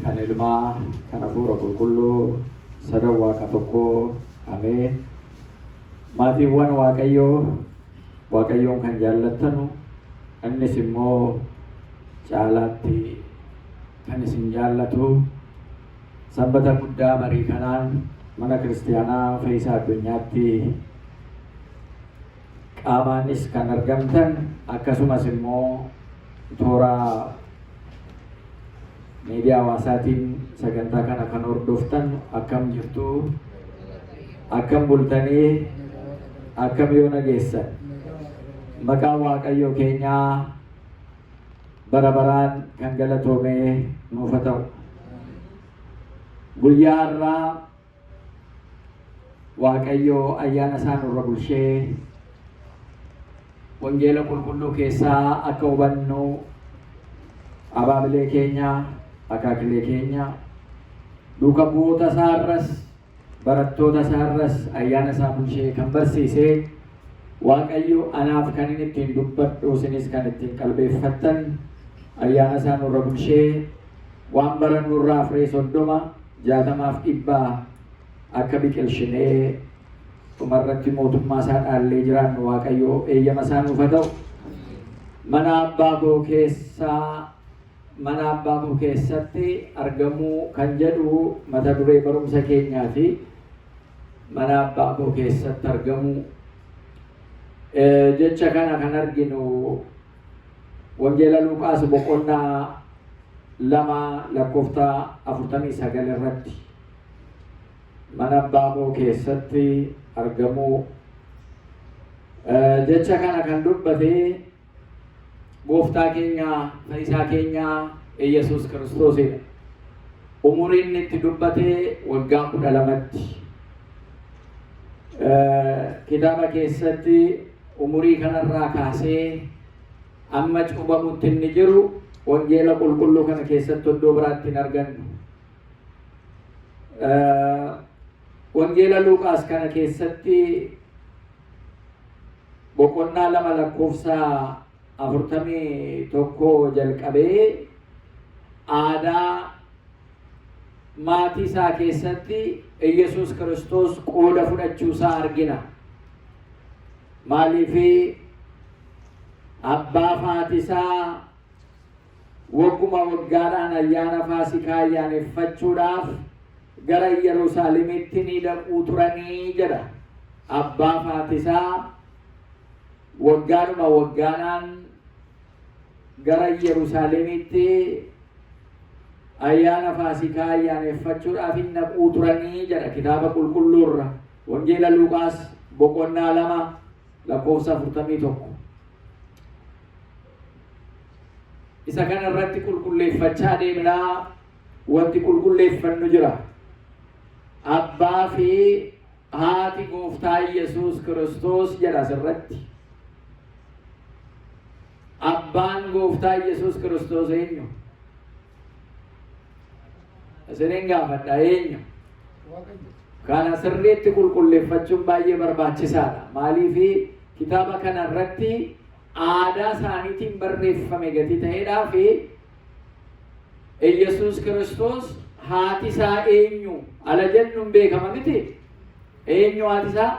Kan Ilmaa, kan Hafuura Qulqulluu, sadan Waaqa tokkoo. Ameen. Maatiiwwan Waaqayyoo, Waaqayyoon kan jaallattanu, innis immoo caalaatti kan isin jaallatu, Sanbata guddaa barii kanaan mana kiristiyaanaa Fayyisaa Addunyaatti qaamaanis kan argamtan akkasumas immoo toora miidiyaa hawaasaatiin sagantaa kana kan hordoftan akkam jirtu? Akkam bultanii? Akkam yoo nageessan? Maqaan Waaqayyoo keenyaa bara baraan kan galatoomee nuuf haa ta'u. Guyyaa har'aa Waaqayyo ayyaana isaa nurra bulshee wangeela qulqulluu keessaa akka hubannu abaabilee keenya, akaakilee keenya, duuka bu'oota isaa irras, barattoota isaa irras ayyaana isaa bulshee kan barsiise Waaqayyo anaaf kan inni ittiin dubbadhu isinis kan ittiin qalbeeffattan ayyaana isaa nurra bulshee waan barannu irraa firee 30, 60 fi 100 akka biqilshinee dhumarratti mootummaa isaa dhaallee jiraannu Waaqayyo eeyyama isaa nuuf haa ta'u. Mana abbaa koo keessaa mana abbaa koo keessatti argamuu kan jedhu mata duree barumsa keenyaati. Mana abbaa koo keessatti argamuu. Jecha kana kan arginu Wangeela Luqaas boqonnaa 2 lakkoofta 49 irratti mana abbaa koo keessatti argamuu jecha kana kan dubbate gooftaa keenya fayyisaa keenya Iyyasuus Kiristoosidha. Umuriin inni itti dubbate waggaa 12tti. Kitaaba keessatti umurii kanarraa kaasee amma cuubamutti inni jiru wangeela qulqulluu kana keessatti iddoo biraatti hin argannu. Wangeela Luuqaas kana keessatti boqonnaa 2 lakkoofsa 41 jalqabee aadaa maatii isaa keessatti Iyyasuus Kiristoos qooda fudhachuu isaa argina. Maaliif abbaa fi haati isaa wagguma waggaadhaan ayyaana Faasikaa ayyaaneffachuudhaaf gara Yerusaalemitti ni dhaquu turanii jedha. Abbaa fi haati isaa waggaadhuma waggaadhaan gara Yerusaalemitti ayyaana Faasikaa ayyaaneffachuudhaaf hin dhaquu turanii jedha kitaaba qulqulluurra. Wangeela Luqaas boqonnaa 2 lakkoofsa 41. Isa kana irratti qulqulleeffachaa deemnaa wanti qulqulleeffannu jira. Abbaa fi haati gooftaa Yesuus Kiristoos jedha asirratti. Abbaan gooftaa Yesuus Kiristoos eenyu? Isiniin gaafadha eenyu? Kana sirriitti qulqulleeffachuun baay'ee barbaachisaadha. Maaliif kitaaba kana irratti aadaa isaaniitiin barreeffame gatii ta'eedhaa fi Iyyasuus Kiristoos haati isaa eenyu ala jennu hin beekama miti. Eenyu haati isaa?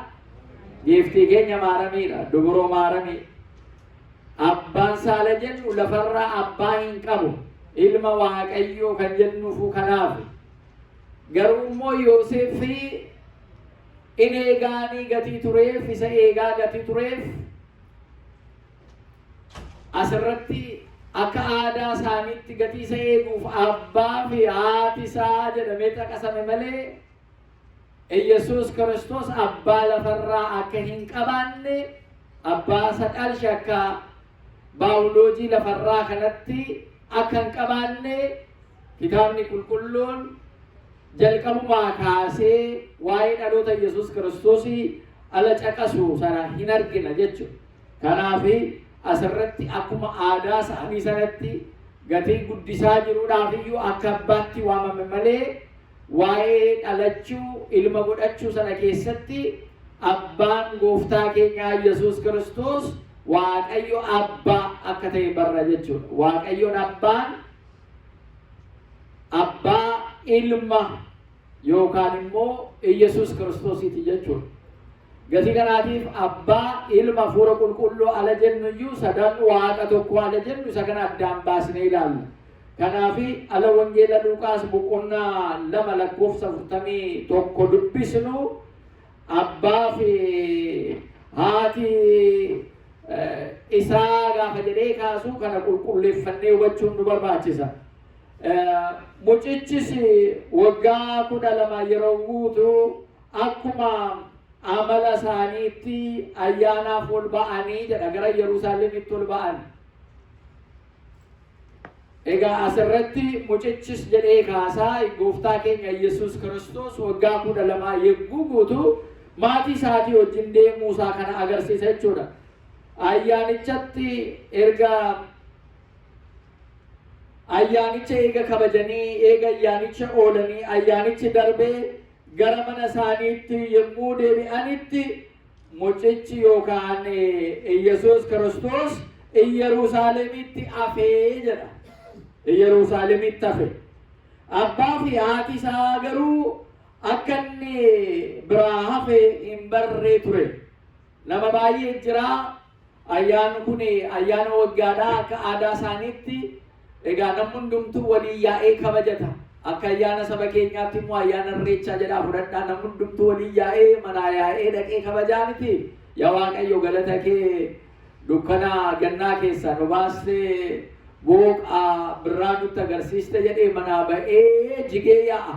Giiftii keenya Maaramiidha. Dubroo Maaramii. Abbaan isaa ala jennu lafarraa abbaa hin qabu. Ilma Waaqayyoo kan jennuufuu kanaaf. Garuu immoo Yooseef in eegaanii gatii tureef isa eegaa gatii tureef asirratti akka aadaa isaaniitti gatii isa eeguuf abbaa fi haati isaa jedhamee caqasame malee Iyyasuus Kiristoos abbaa lafarraa akka hin qabaanne abbaa isa dhalche akka baawuloojii lafarraa kanatti akka hin qabaanne Kitaabni Qulqulluun jalqabumaa kaasee waa'ee dhaloota Yesuus Kiristoosii ala caqasu sana hin argina jechuudha. Kanaaf asirratti akkuma aadaa isaanii sanatti gatii guddisaa jiruudhaaf iyyuu akka abbaatti waamame malee waa'ee dhalachuu ilma godhachuu sana keessatti abbaan gooftaa keenyaa Yesuus Kiristoos Waaqayyo abbaa akka ta'e barra jechuudha. Waaqayyoon abbaan abbaa ilma yookaan immoo Iyyasuus Kiristoosiiti jechuudha. Gatii kanaatiif abbaa, ilma, hafuura qulqulluu ala jennu iyyuu sadan waaqa tokko ala jennu isa kana addaan baasnee ilaalla. Kanaaf ala wangeela Luqaas boqonnaa 2 lakkoofsa 41 dubbisnu abbaa fi haati isaa gaafa jedhee kaasu kana qulqulleeffannee hubachuun nu barbaachisa. Mucichis waggaa 12 yeroo guutu akkuma amala isaaniitti ayyaanaaf ol ba'anii jedha gara Yerusaalemitti ol ba'an. Egaa asirratti mucichis jedhee kaasaa gooftaa keenya Yesuus Kiristoos waggaa 12 yegguu guutu maatii isaatii wajjin deemuu isaa kana agarsiisa jechuudha. Ayyaanichatti erga ayyaanicha eega kabajanii eega ayyaanicha oolanii ayyaanichi darbee gara mana isaaniitti yommuu deebi'anitti mucichi yookaan Iyyasuus Kiristoos Iyyerusaalemitti hafee jedha. Iyyerusaalemitti hafe. Abbaa fi haati isaa garuu akka inni biraa hafe hin barree ture. Nama baay'ee jira. Ayyaanni kun ayyaana waggaadha akka aadaa isaaniitti. Egaa namni hundumtuu waliin yaa'ee kabajata. Akka ayyaana saba keenyaatti immoo ayyaana irreechaa jedhaa fudhadhaa. Namni hundumtuu waliin yaa'ee manaa yaa'ee dhaqee kabajaa miti. Yaa Waaqayyo galata kee dukkana gannaa keessaa nu baastee booqa birraa nutti agarsiiste jedhee manaa ba'ee jigee yaa'a.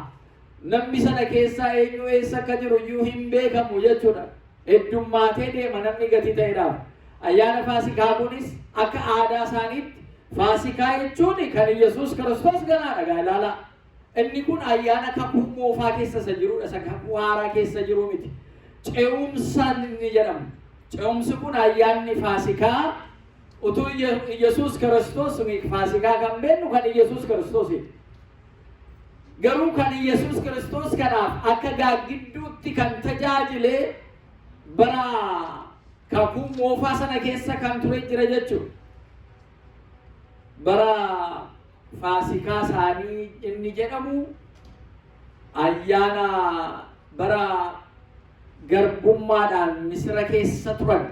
Namni sana keessaa eenyu eessa akka jiru iyyuu hin beekamu jechuudha. Heddummaatee deema namni gatii ta'eedhaaf. Ayyaana Faasikaa kunis akka aadaa isaaniitti Faasikaa jechuun kan Yesuus Kiristoos ganaadha gaa ilaalaa. Inni kun ayyaana kakuu moofaa keessa isa jirudha, isa kakuu haaraa keessa jiru miti. Ce'umsa inni jedhamu. Ce'umsi kun ayyaanni Faasikaa utuu Yesuus Kiristoos Faasikaa kan beeknu kan Yesuus Kiristoosiiti. Garuu kan Yesuus Kiristoos kanaaf akka gaaggidduutti kan tajaajile bara kakuu moofaa sana keessa kan ture jira jechuudha. Bara Faasikaa isaanii inni jedhamu ayyaana bara garbummaadhaan Misira keessa turan.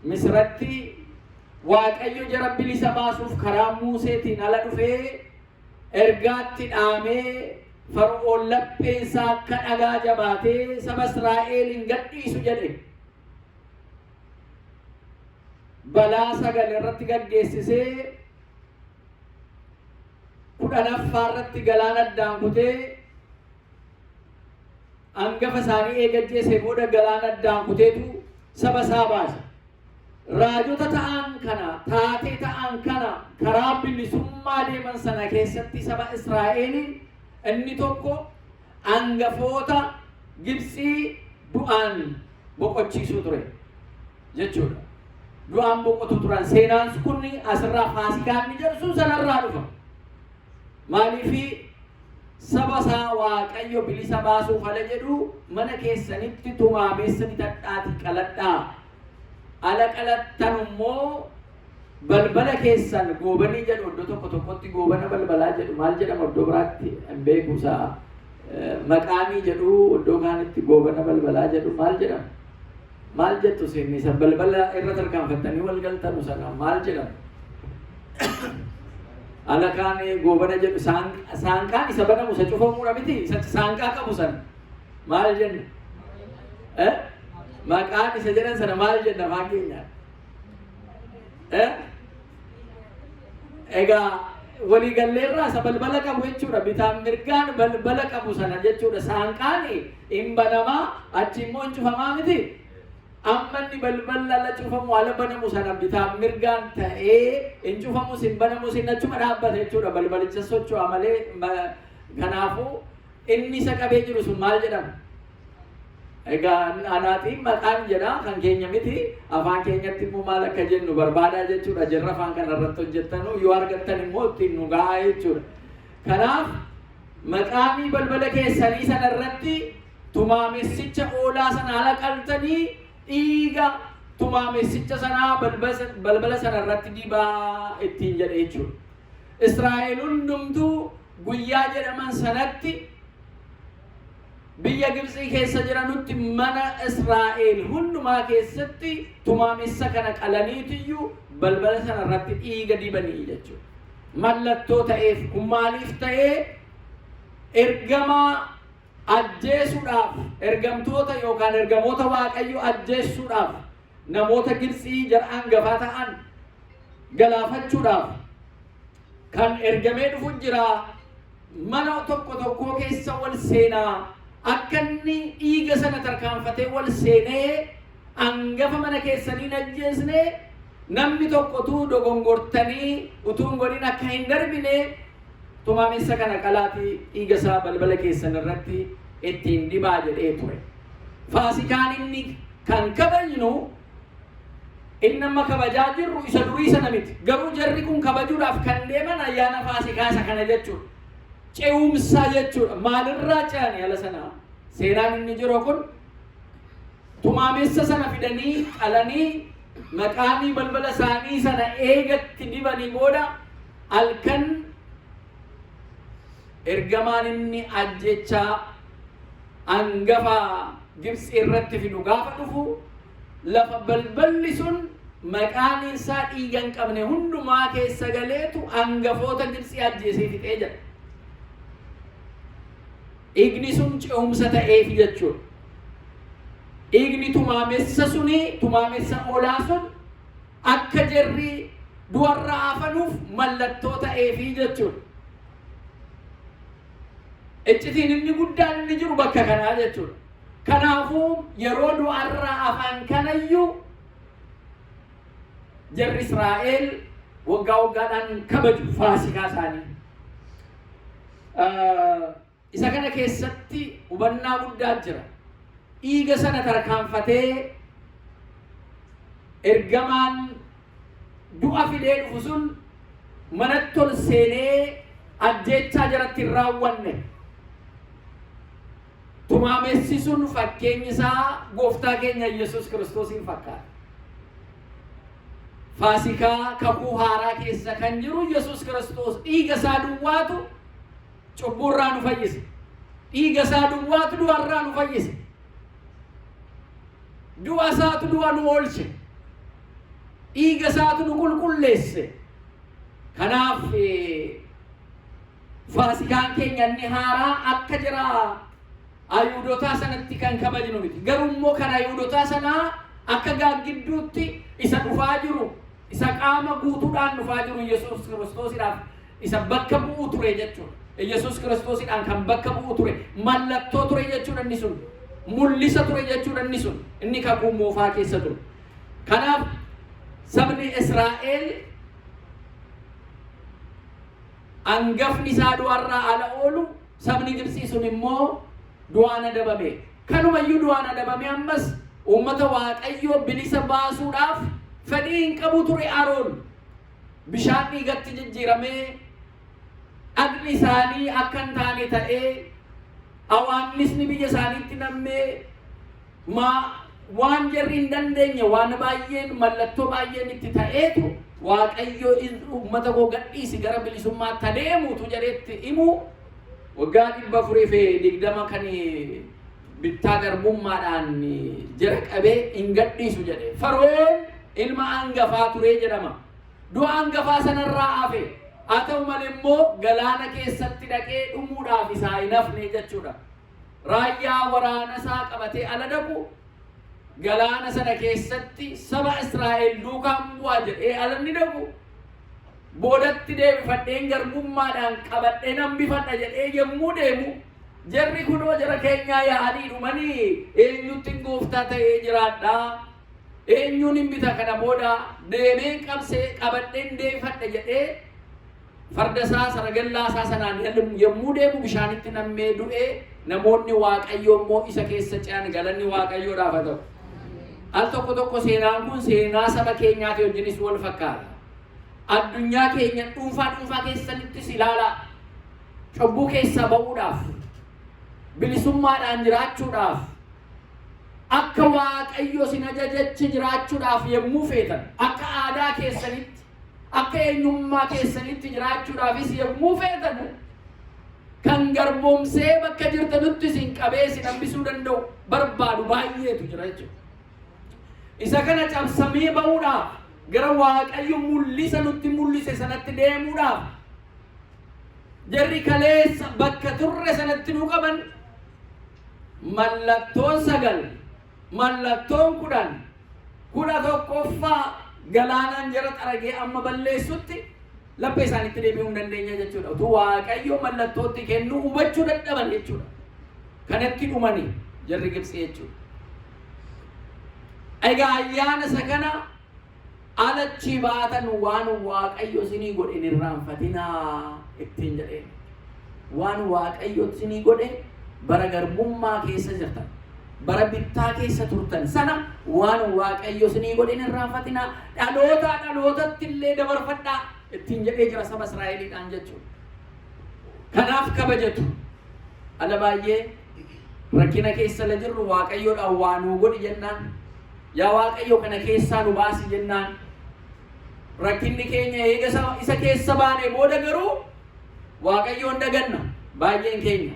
Misiratti Waaqayyo jara bilisa baasuuf karaa Muuseetiin ala dhufee ergaatti dhaamee Fara'oon lapheensaa akka dhagaa jabaatee saba Israa'el hin gadhiisu jedhe. Balaa sagal irratti gaggeessisee 10ffaa irratti galaana addaan kutee angafa isaanii eega ajjeesee booda galaana addaan kuteetu saba isaa baase. Raajota ta'an kana, taatee ta'an kana karaa bilisummaa deeman sana keessatti saba Israa'eliin inni tokko angafoota Gibxii du'aan boqochiisuu ture jechuudha. Du'aan boqotu turan. Seenaan kun asirraa Faasikaan inni jedhu sun sanarraa dhufa. Maaliifi saba isaa Waaqayyo bilisa baasuuf ala jedhu mana keessanitti tumaameessa bitadhaatii qaladhaa. Ala qalattan immoo balbala keessan goobanii jedhu iddoo tokko tokkotti goobana balbalaa jedhu maal jedhama iddoo biraatti hin beeku isaa maqaanii jedhu iddoo kaanitti goobana balbalaa jedhu maal jedhama maal jettu isin isa balbala irra tarkaanfattanii wal galtanu sana maal jedhama ala kaan goobana jedhu saanqaan isa banamu isa cufamuudha miti isa saanqaa qabu sana maal jenna maqaan isa jedhan sana maal jenna afaan keenyaan Egaa waliigalleerraa isa balbala qabu jechuudha. Bitaan mirgaan balbala qabu sana jechuudha. Saanqaan hin banamaa achi immoo hin cufamaa miti. Amma inni balballi ala cufamu ala banamu sana bitaan mirgaan ta'ee hin cufamus hin banamus hin achuma dhaabbata jechuudha. Balbalicha socho'a malee kanaafuu inni isa qabee jiru sun maal jedhama? Egaa anaatiin maqaan jedha kan keenya miti afaan keenyatti immoo maal akka jennu barbaadaa jechuudha jirra afaan kana irratti hojjettanu yoo argattan immoo ittiin nu gahaa jechuudha. Kanaaf maqaamii balbala keessanii sana irratti tumaamessicha oolaa sana ala qaltanii dhiiga tumaamessicha sanaa balbala sana irratti dibaa ittiin jedhe jechuudha. Israa'el hundumtuu guyyaa jedhaman sanatti biyya Gibxii keessa jiranutti mana Israa'el hundumaa keessatti tumaamessa kana qalaniitiyyuu balbala sana irratti dhiiga dibanii jechuudha. Mallattoo ta'eef kun maaliif ta'ee ergamaa ajjeesuudhaaf ergamtoota yookaan ergamoota Waaqayyo ajjeessuudhaaf namoota Gibxii jara hangafaa ta'an galaafachuudhaaf kan ergamee dhufu jira. Mana tokko tokkoo keessa wal seenaa akka inni dhiiga sana tarkaanfatee wal seenee hangafa mana keessanii hin ajjeesne namni tokko utuu dogongortanii utuu hin godhin akka hin darbine tumaamessa kana qalaatii dhiiga isaa balbala keessan irratti ittiin dibaa jedhee ture. Faasikaan inni kan kabajnu inni amma kabajaa jirru isa durii sana miti. Garuu jarri kun kabajuudhaaf kan deeman ayyaana Faasikaa isa kana jechuudha. Ce'umsaa jechuudha. Maalirraa ce'ani ala sanaa? Seenaan inni jiru kun tumaamessa sana fidanii qalanii maqaanii balbala isaanii sana eegatti dibanii booda halkan ergamaan inni ajjechaa hangafa Gibxi irratti fidu gaafa dhufu lafa balballi sun maqaan isaa dhiiga hin qabne hundumaa keessa galeetu hangafoota Gibxi ajjeesee fixee jedha. Dhiigni sun ce'umsa ta'eef jechuudha. Dhiigni tumaamessa suni tumaamessa oolaa sun akka jarri du'arraa hafanuuf mallattoo ta'eefii jechuudha. Iccitiin inni guddaan inni jiru bakka kanaa jechuudha. Kanaafuu yeroo du'arraa hafan kanayyuu jarri Israa'el waggaa waggaadhaan kabaju Faasikaa isaanii. Isa kana keessatti hubannaa guddaa jira. Dhiiga sana tarkaanfatee ergamaan du'a fidee dhufu sun manatti ol seenee ajjeechaa jaratti hin raawwanne. Tumaamessi sun fakkeenyi isaa gooftaa keenya Yesuus Kiristoosiin fakkaata. Faasikaa kakuu haaraa keessa kan jiru Yesuus Kiristoos dhiiga isaa duwwaatu cubbuurraa nu fayyise. Dhiiga isaa duwwaatu du'arraa nu fayyise. Du'a isaatu du'a nu oolche. Dhiiga isaatu nu qulqulleesse. Kanaaf Faasikaan keenya inni haaraa akka jira Ayhuudotaa sanatti kan kabajnu miti. Garuu immoo kan Ayhuudotaa sanaa akka gaaggidduutti isa dhufaa jiru, isa qaama guutuudhaan dhufaa jiru Yesuus Kiristoosiidhaaf isa bakka bu'u ture jechuudha. Yesuus Kiristoosiidhaan kan bakka bu'u ture, mallattoo ture jechuudha inni sun. Mul'isa ture jechuudha inni sun. Inni kakuu moofaa keessa ture. Kanaaf sabni Israa'el angafni isaa du'arraa ala oolu sabni Gibxii sun immoo du'aan adabame. Kanumayyuu du'aan adabame ammas uummata Waaqayyoo bilisa baasuudhaaf fedhii hin qabu ture Aroon. Bishaan dhiigatti jijjiiramee dhagni isaanii akka hin taane ta'ee awaannisni biyya isaaniitti nammee maa waan jarri hin dandeenye waan baay'een mallattoo baay'een itti ta'eetu Waaqayyo uummata koo gadhiisi gara bilisummaatti adeemuutu jedheetti himu waggaa 420 kan bittaa garbummaadhaan jara qabee hin gadhiisu jedhe. Faroon ilma hangafaa turee jedhama. Du'a hangafaa sanarraa hafe. Haa ta'u malee immoo galaana keessatti dhaqee dhumuudhaaf isaa hin hafne jechuudha. Raayyaa waraana isaa qabatee ala dhaqu galaana sana keessatti saba Israa'el duukaan bu'aa jedhee ala inni dhaqu boodatti deebifadheen garbummaadhaan qabadheen hambifadha jedhee yommuu deemu jarri kunoo jara keenyaa yaa'anii dhumanii eenyutti gooftaa ta'ee jiraadhaa eenyuun hin bita kana booda deemeen qabsee qabadheen deebifadha jedhee farda isaa saragallaa isaa sanaan yommuu deemu bishaanitti nammee du'ee namoonni Waaqayyoo immoo isa keessa ce'an galanni Waaqayyoodhaaf haa ta'u. Al tokko tokko seenaan kun seenaa saba keenyaati wajjinis wal fakkaata. Addunyaa keenya dhuunfaa dhuunfaa keessanittis ilaalaa. Cubbuu keessaa ba'uudhaaf, bilisummaadhaan jiraachuudhaaf, akka Waaqayyo isin ajajetti jiraachuudhaaf yommuu feetan, akka aadaa keessanitti, akka eenyummaa keessanitti jiraachuudhaafis yommuu feetanu, Kan garboomsee bakka jirtanutti isin qabee isin hambisuu danda'u barbaadu baay'eetu jira jechuudha. Isa kana cabsamee ba'uudhaaf, gara Waaqayyo mul'isa nutti mul'ise sanatti deemuudhaaf, jarri kaleessa bakka turre sanatti nu qaban, mallattoon 9, mallattoon 10, 11ffaa galaanaan jara xaragee amma balleessutti laphee isaaniitti deebi'uu hin dandeenya jechuudha. Utuu Waaqayyo mallattootti kennuu hubachuu dadhaban jechuudha. Kanatti dhumani jarri Gibxii jechuudha. Egaa ayyaana isa kana alachi baatan waan Waaqayyo isinii godhe hin irraanfatinaa ittiin jedheen. Waan Waaqayyo isinii godhe, bara garbummaa keessa jirtan, bara bittaa keessa turtan sana waan Waaqayyo isinii godhe hin irraanfatinaa. Dhalootaa dhalootatti illee dabarfadhaa ittiin jedhee jira saba Israa'eliidhaan jechuudha. Kanaaf kabajatu. Ala baay'ee rakkina keessa la jirru Waaqayyoodhaan waa nuu godhi jennaan, yaa Waaqayyo, kana keessaa nu baasi jennaan, rakkinni keenya eega isa keessa baanee booda garuu Waaqayyoon daganna baay'een keenya.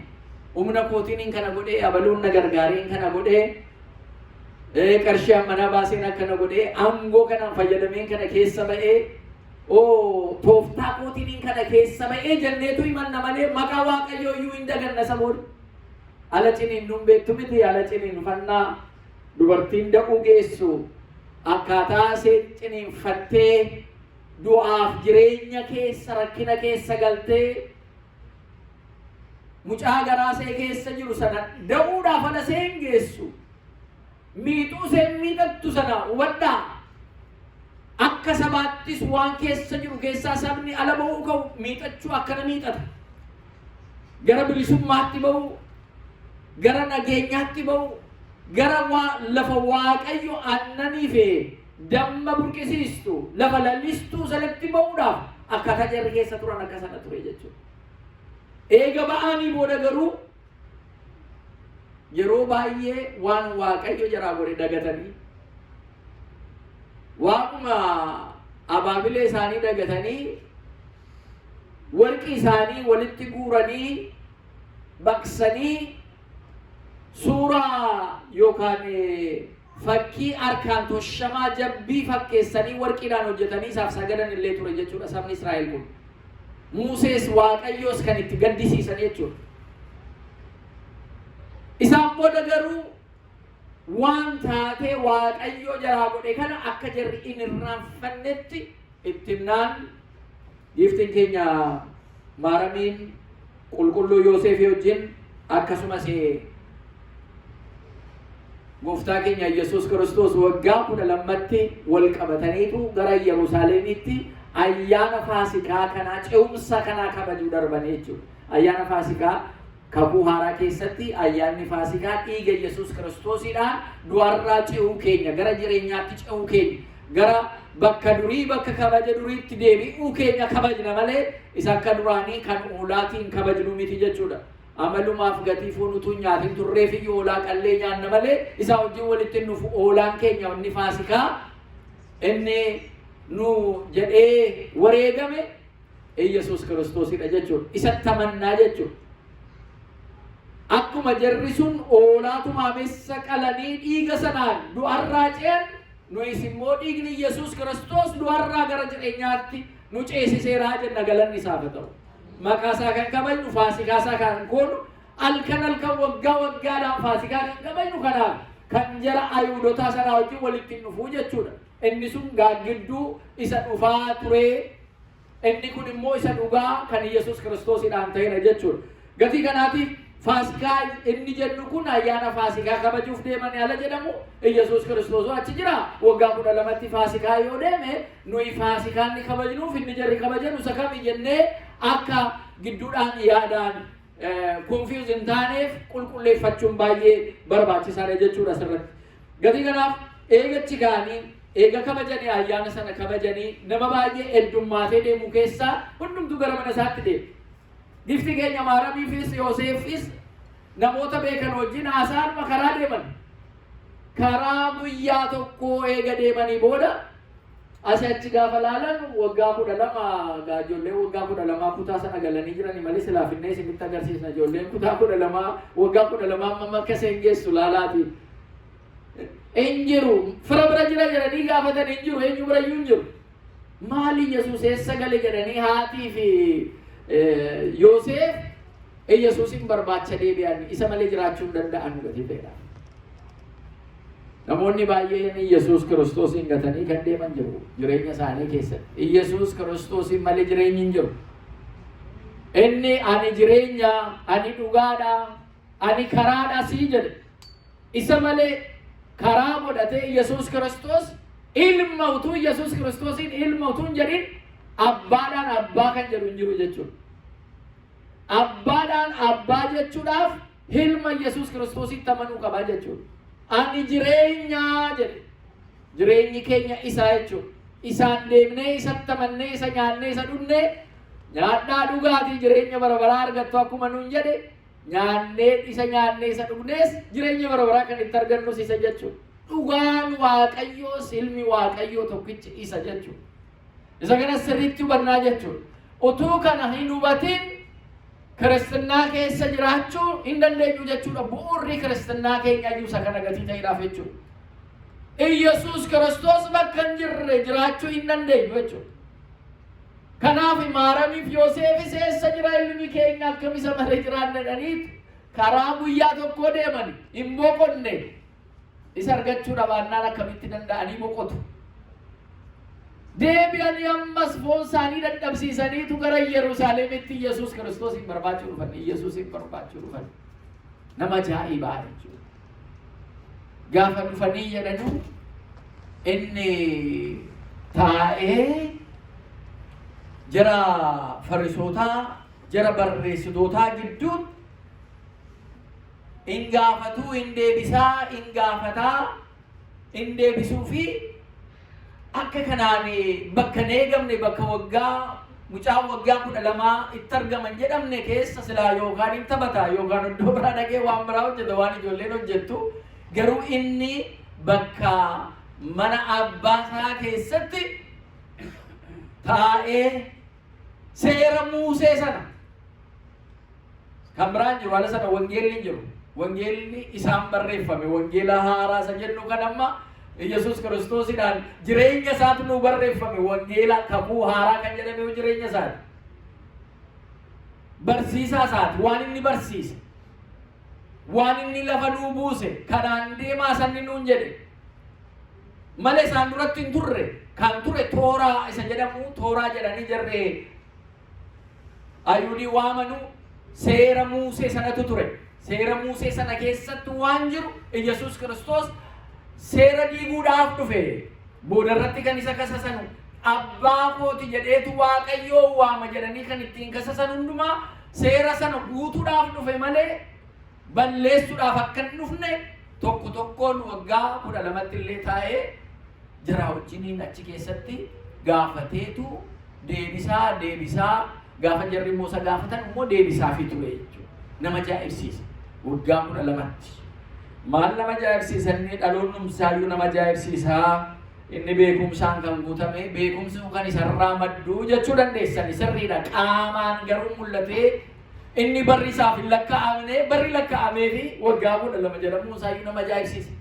Humna kootiin kana godhee, abaluun na gargaareen kana godhee, qarshii ammanaa baaseen akkana godhee, aangoo kanaan fayyadameen kana keessa ba'ee, oo tooftaa kootiin kana keessa ba'ee jenneetu himanna malee maqaa Waaqayyoo iyyuu hin daganna isa booda. Ala ciniinnuun beektu miti, ala ciniinfannaa dubartiin da'uu geessu akkaataa isheen ciniinfattee du'aaf jireenya keessa, rakkina keessa galtee mucaa garaa ishee keessa jiru sana da'uudhaaf ala isheen geessu, miixuu isheen miixattu sana hubadhaa. Akka sabaattis waan keessa jiru keessaa sabni ala ba'uu ka'u miixachuu akkana miixata. Gara bilisummaatti ba'uu, gara nageenyaatti ba'uu, gara lafa Waaqayyo aannanii fi damma burqisiistu, lafa lalistuu sanatti ba'uudhaaf akkaataa jarri keessa turan akka sana ture jechuudha. Eega ba'anii booda garuu yeroo baay'ee waan Waaqayyo jaraa godhe dagatanii, waaquma abaabilee isaanii dagatanii, warqii isaanii walitti guuranii baqsanii, suuraa yookaan fakkii harkaan toshamaa jabbii fakkeessanii warqiidhaan hojjetanii isaaf sagadan illee ture jechuudha sabni Israa'el kun. Musees Waaqayyoos kan itti gaddisiisan jechuudha. Isaan booda garuu waan taatee Waaqayyo jaraa godhe kana akka jarri hin irraanfannetti itti himnaan, giiftiin keenya Maaramiin qulqulluu Yoosefii wajjin, akkasumas gooftaa keenya Yesuus Kiristoos waggaa 12tti wal qabataniitu gara Yerusaalemitti ayyaana Faasikaa kanaa, ce'umsa kanaa kabajuu darbanii jechuudha. Ayyaana Faasikaa kakuu haaraa keessatti, ayyaanni Faasikaa dhiiga Yesuus Kiristoosiidhaan du'arraa ce'uu keenya, gara jireenyaatti ce'uu keenya, gara bakka durii, bakka kabaja duriitti deebi'uu keenya kabajna malee isa akka duraanii kan oolaatiin kabajnu miti jechuudha. Amalumaaf gatii foon utuu hin nyaatin turreef iyyuu hoolaa qallee nyaanna malee isaa wajjin walitti hin dhufu. Hoolaan keenya inni Faasikaa, inni nu jedhee wareegame Iyyasuus Kiristoosidha jechuudha. Isatti amannaa jechuudha. Akkuma jarri sun hoolaa tumaamessa qalanii dhiiga sanaan du'arraa ce'an, nuyis immoo dhiigni Iyyasuus Kiristoos du'arraa gara jireenyaatti nu ceesiseeraa jenna, galanni isaaf haa ta'u. Maqaa isaa kan kabajnu, Faasikaa isaa kan goonu, halkan halkan, waggaa waggaadhaan Faasikaa kan kabajnu kanaaf, kan jara Ayihuudotaa sanaa wajjin walitti hin dhufuu jechuudha. Inni sun gaaggidduu isa dhufaa turee, inni kun immoo isa dhugaa kan Yesuus Kiristoosidhaan ta'edha jechuudha. Gatii kanaatiif Faasikaa inni jennu kun, ayyaana Faasikaa kabajuuf deemanii ala jedhamu, Yesuus Kiristoos achi jira. Waggaa 12tti Faasikaa yoo deeme, nuyi Faasikaa inni kabajnuuf inni jarri kabajanu isa kami jennee akka gidduudhaan yaadaan confuse hin taaneef qulqulleeffachuun baay'ee barbaachisaadha jechuudha asirratti. Gatii kanaaf eegachi ka'anii, eega kabajanii, ayyaana sana kabajanii, nama baay'ee heddummaatee deemu keessaa hundumtuu gara mana isaatti deema. Gifti keenya Maaramiifis Yoseefis namoota beekan wajjin haasaanuma karaa deeman. Karaa guyyaa tokkoo eega deemanii booda Asii achi gaafa laalan waggaa 12 gaa ijoolleen waggaa 12 kutaa sana galanii jirani malee silaa finnee isinitti agarsiisna. Ijoolleen kutaa 12 waggaa 12 amma akka isheen geessu laalaati. Hin jiru, fira bira jira jedhanii gaafatan, hin jiru, eenyu bira iyyuu hin jiru. Maali, Yesuus eessa gale jedhanii haatii fi Yoosef Yesuusin barbaacha deebi'an. Isa malee jiraachuu hin danda'an gatii ta'edha. Namoonni baay'een Yesuus Kiristoosiin gatanii kan deeman jiru jireenya isaanii keessatti. Yesuus Kiristoosiin malee jireenyi hin jiru. Inni "Ani jireenya, ani dhugaadha, ani karaadha" sii jedhe. Isa malee karaa godhatee Yesuus Kiristoos ilma utuu Yesuus Kiristoosiin ilma utuu hin jedhin abbaadhaan abbaa kan jedhu hin jiru jechuudha. Abbaadhaan abbaa jechuudhaaf ilma Yesuus Kiristoositti amanuu qabaa jechuudha. "Ani jireenyaa" jedhe. Jireenyi keenya isaa jechuudha. Isaan deemnee, isatti amannee, isa nyaannee, isa dhugnee, "Nyaadhaa dhugaatii jireenya bara baraa argattu" akkuma nuun jedhe, nyaannee, isa nyaannee, isa dhugnees jireenya bara baraa kan itti argannus isa jechuudha. Dhugaan Waaqayyoos ilmi Waaqayyoo tokkichi isa jechuudha. Isa kana sirriitti hubannaa jechuudha. Utuu kana hin hubatin kiristinnaa keessa jiraachuu hin dandeenyu jechuudha. Bu'uurri kiristinnaa keenya iyyuu isa kana gatii ta'eedhaaf jechuudha. Iyyasuus Kiristoos bakka hin jirre jiraachuu hin dandeenyu jechuudha. Kanaaf Maaramiif Yoseefis "Eessa jira ilmi keenya? Akkam isa malee jiraanna?" jedhaniitu karaa guyyaa tokkoo deemani. Hin boqonne. Isa argachuu dhabaannaan akkamitti danda'anii boqotu? Deebi'anii ammas foon isaanii dadhabsiisaniitu gara Yerusaalemitti Yesuus Kiristoosiin barbaachuu dhufan. Yesuusin barbaachuu dhufan. Nama ajaa'ibaa jechuudha. Gaafa dhufanii jedhanu inni taa'ee jara Farisootaa, jara barreessitootaa gidduutti in gaafatuu, in deebisaa, in gaafataa, in deebisuu fi akka kanaan bakka hin eegamne, bakka waggaa mucaan waggaa 12 itti argaman jedhamne keessa silaa yookaan hin taphata yookaan iddoo biraa dhaqee waan biraa hojjeta, waan ijoolleen hojjettu. Garuu inni bakka mana abbaa isaa keessatti taa'ee seera Muusee sana, kan biraan jiru haala sana, wangeelli hin jiru. Wangeelli isaan barreeffame, wangeela haaraa isa jennu kan amma Yesuus Kiristoosidhaan jireenya isaatu nu barreeffame, wangeela kakuu haaraa kan jedhame jireenya isaati. Barsiisaa isaati, waan inni barsiise. Waan inni lafa nuu buuse, kanaan deemaa sanni nuun jedhe. Malee isaan duratti hin turre. Kan ture tooraa isa jedhamu, tooraa jedhanii jarree Ayuudii waamanuu, seera Muusee sanatu ture. Seera Muusee sana keessatti waan jiru Yesuus Kiristoos seera diiguudhaaf dhufe. Boodarratti kan isa kasasanu "Abbaa kooti jedheetu Waaqayyoo waama" jedhanii kan ittiin kasasan hundumaa seera sana guutuudhaaf dhufe malee balleessuudhaaf akka hin dhufne tokko tokkoon waggaa 12tti illee taa'ee jara wajjiniin achi keessatti gaafateetu deebisaa deebisaa, gaafa jarri immoo isa gaafatan immoo deebisaafii ture jechuudha. Nama ajaa'ibsiisa. Waggaa 12tti. Maal nama ajaa'ibsiisa? Inni dhaloonnumsaayyuu nama ajaa'ibsiisaa. Inni beekumsaan kan guutame, beekumsi kan isarraa madduu jechuu dandeessan sirriidha. Qaamaan garuu mul'atee inni barri isaaf hin lakkaa'amne, barri lakkaa'amee fi waggaa 12 jedhamuun isaayyuu nama ajaa'ibsiisa.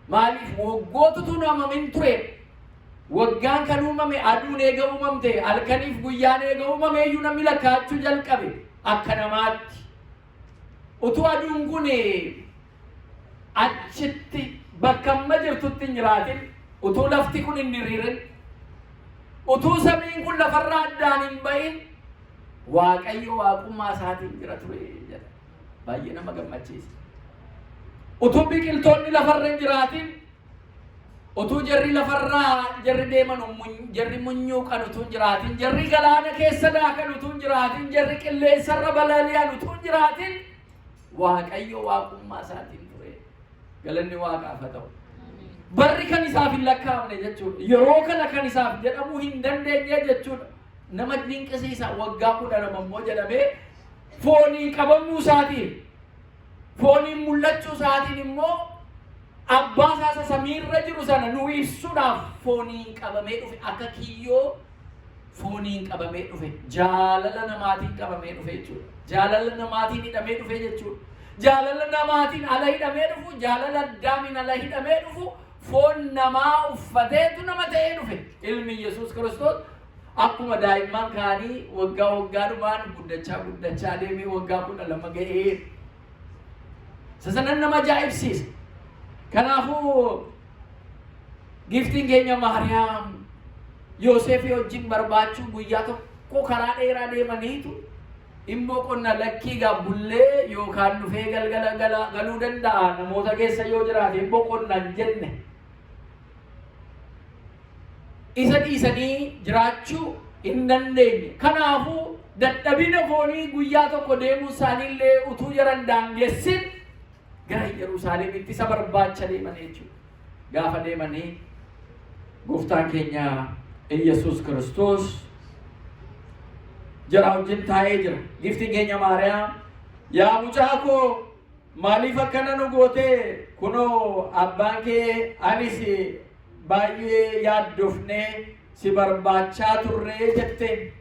Maaliif? Waggootatu uumamamin ture. Waggaan kan uumame aduun eega uumamte, halkaniif guyyaan eega uumame iyyuu namni lakkaa'achuu jalqabe akka namaatti. Utuu aduun kun achitti bakka amma jirtutti hin jiraatin, utuu lafti kun hin diriirin, utuu samiin kun lafarraa addaan hin bahin, Waaqayyo waaqummaa isaatiin jira ture jedha. Baay'ee nama gammachiisa. Utuu biqiltoonni lafarra hin jiraatin, utuu jarri lafarraa jarri deeman, jarri munyuuqan utuu hin jiraatin, jarri galaana keessa daakan utuu hin jiraatin, jarri qilleensarra balali'an utuu hin jiraatin, Waaqayyo waaqummaa isaatiin ture. Galanni Waaqaaf haa ta'u. Barri kan isaaf hin lakkaa'amne jechuudha. Yeroo kana kan isaaf jedhamuu hin dandeenye jechuudha. Nama dinqisiisa. Waggaa 12 immoo jedhamee fooniin qabamuu isaatiin, fooniin mul'achuu isaatiin immoo Abbaa isaa isa samiirra jiru sana nu ibsuudhaaf fooniin qabamee dhufe, akka kiyyoo fooniin qabamee dhufe, jaalala namaatiin qabamee dhufe jechuudha. Jaalala namaatiin hidhamee dhufe jechuudha. Jaalala namaatiin ala hidhamee dhufu, jaalala Addaamiin ala hidhamee dhufu, foon namaa uffateetu nama ta'ee dhufe. Ilmi Yesuus Kiristoos akkuma daa'imman kaanii waggaa waggaadhumaan guddachaa guddachaa deemee waggaa 12 ga'ee. Isa sanan nama ajaa'ibsiisa. Kanaafuu giftiin keenya Maariyaam Yoosefii wajjin barbaachuu guyyaa tokko karaa dheeraa deemaniitu immoo qonna lakkii gaabbullee yookaan dhufee galgala galuu danda'a, namoota keessa yoo jiraate immoo qonna hin jenne. Isa dhiisanii jiraachuu hin dandeenye. Kanaafuu dadhabina foonii guyyaa tokko deemuu isaaniillee utuu jaran daangessin gara Yerusaalemitti isa barbaacha deeman jechuudha. Gaafa deemanii gooftaan keenya Iyyasuus Kiristoos jara wajjin taa'ee jira. Giftiin keenya Maariyaam, "Yaa mucaa koo, maaliif akkana nu gootee? Kunoo abbaan kee anis baay'ee yaaddofnee si barbaachaa turree" jette.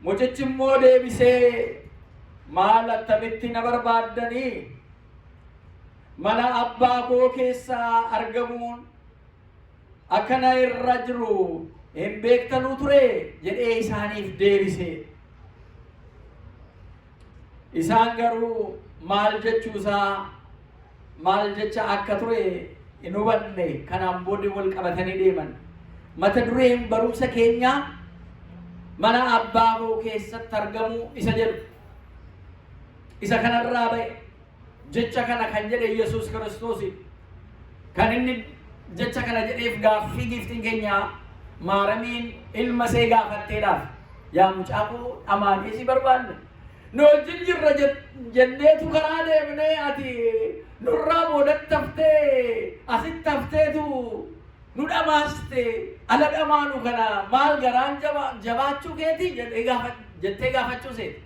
Mucichi immoo deebisee, "Maal, attamitti na barbaaddanii? Mana abbaa koo keessaa argamuun akkana irra jiru hin beektanuu ture?" jedhee isaaniif deebise. Isaan garuu maal jechuusaa, maal jecha akka ture hin hubanne. Kanaan booda wal qabatanii deeman. Mata dureen barumsa keenyaa "Mana abbaa koo keessatti argamuu" isa jedhu. Isa kanarraa ba'e. Jecha kana kan jedhe Yesuus Kiristoos. Kan inni jecha kana jedheef gaaffii giiftiin keenya Maaramiin ilma ishee gaafatteedhaaf. "Yaa mucaa koo, dhamaanee si barbaanne. Nu wajjin jirra jenneetu karaa deemnee, ati nurraa boodatti haftee, asitti hafteetu nu dhamaaste. Ala dhamaanu kana maal garaan jabaachuu keetii?" jedhee gaafa jettee gaafachuu seete.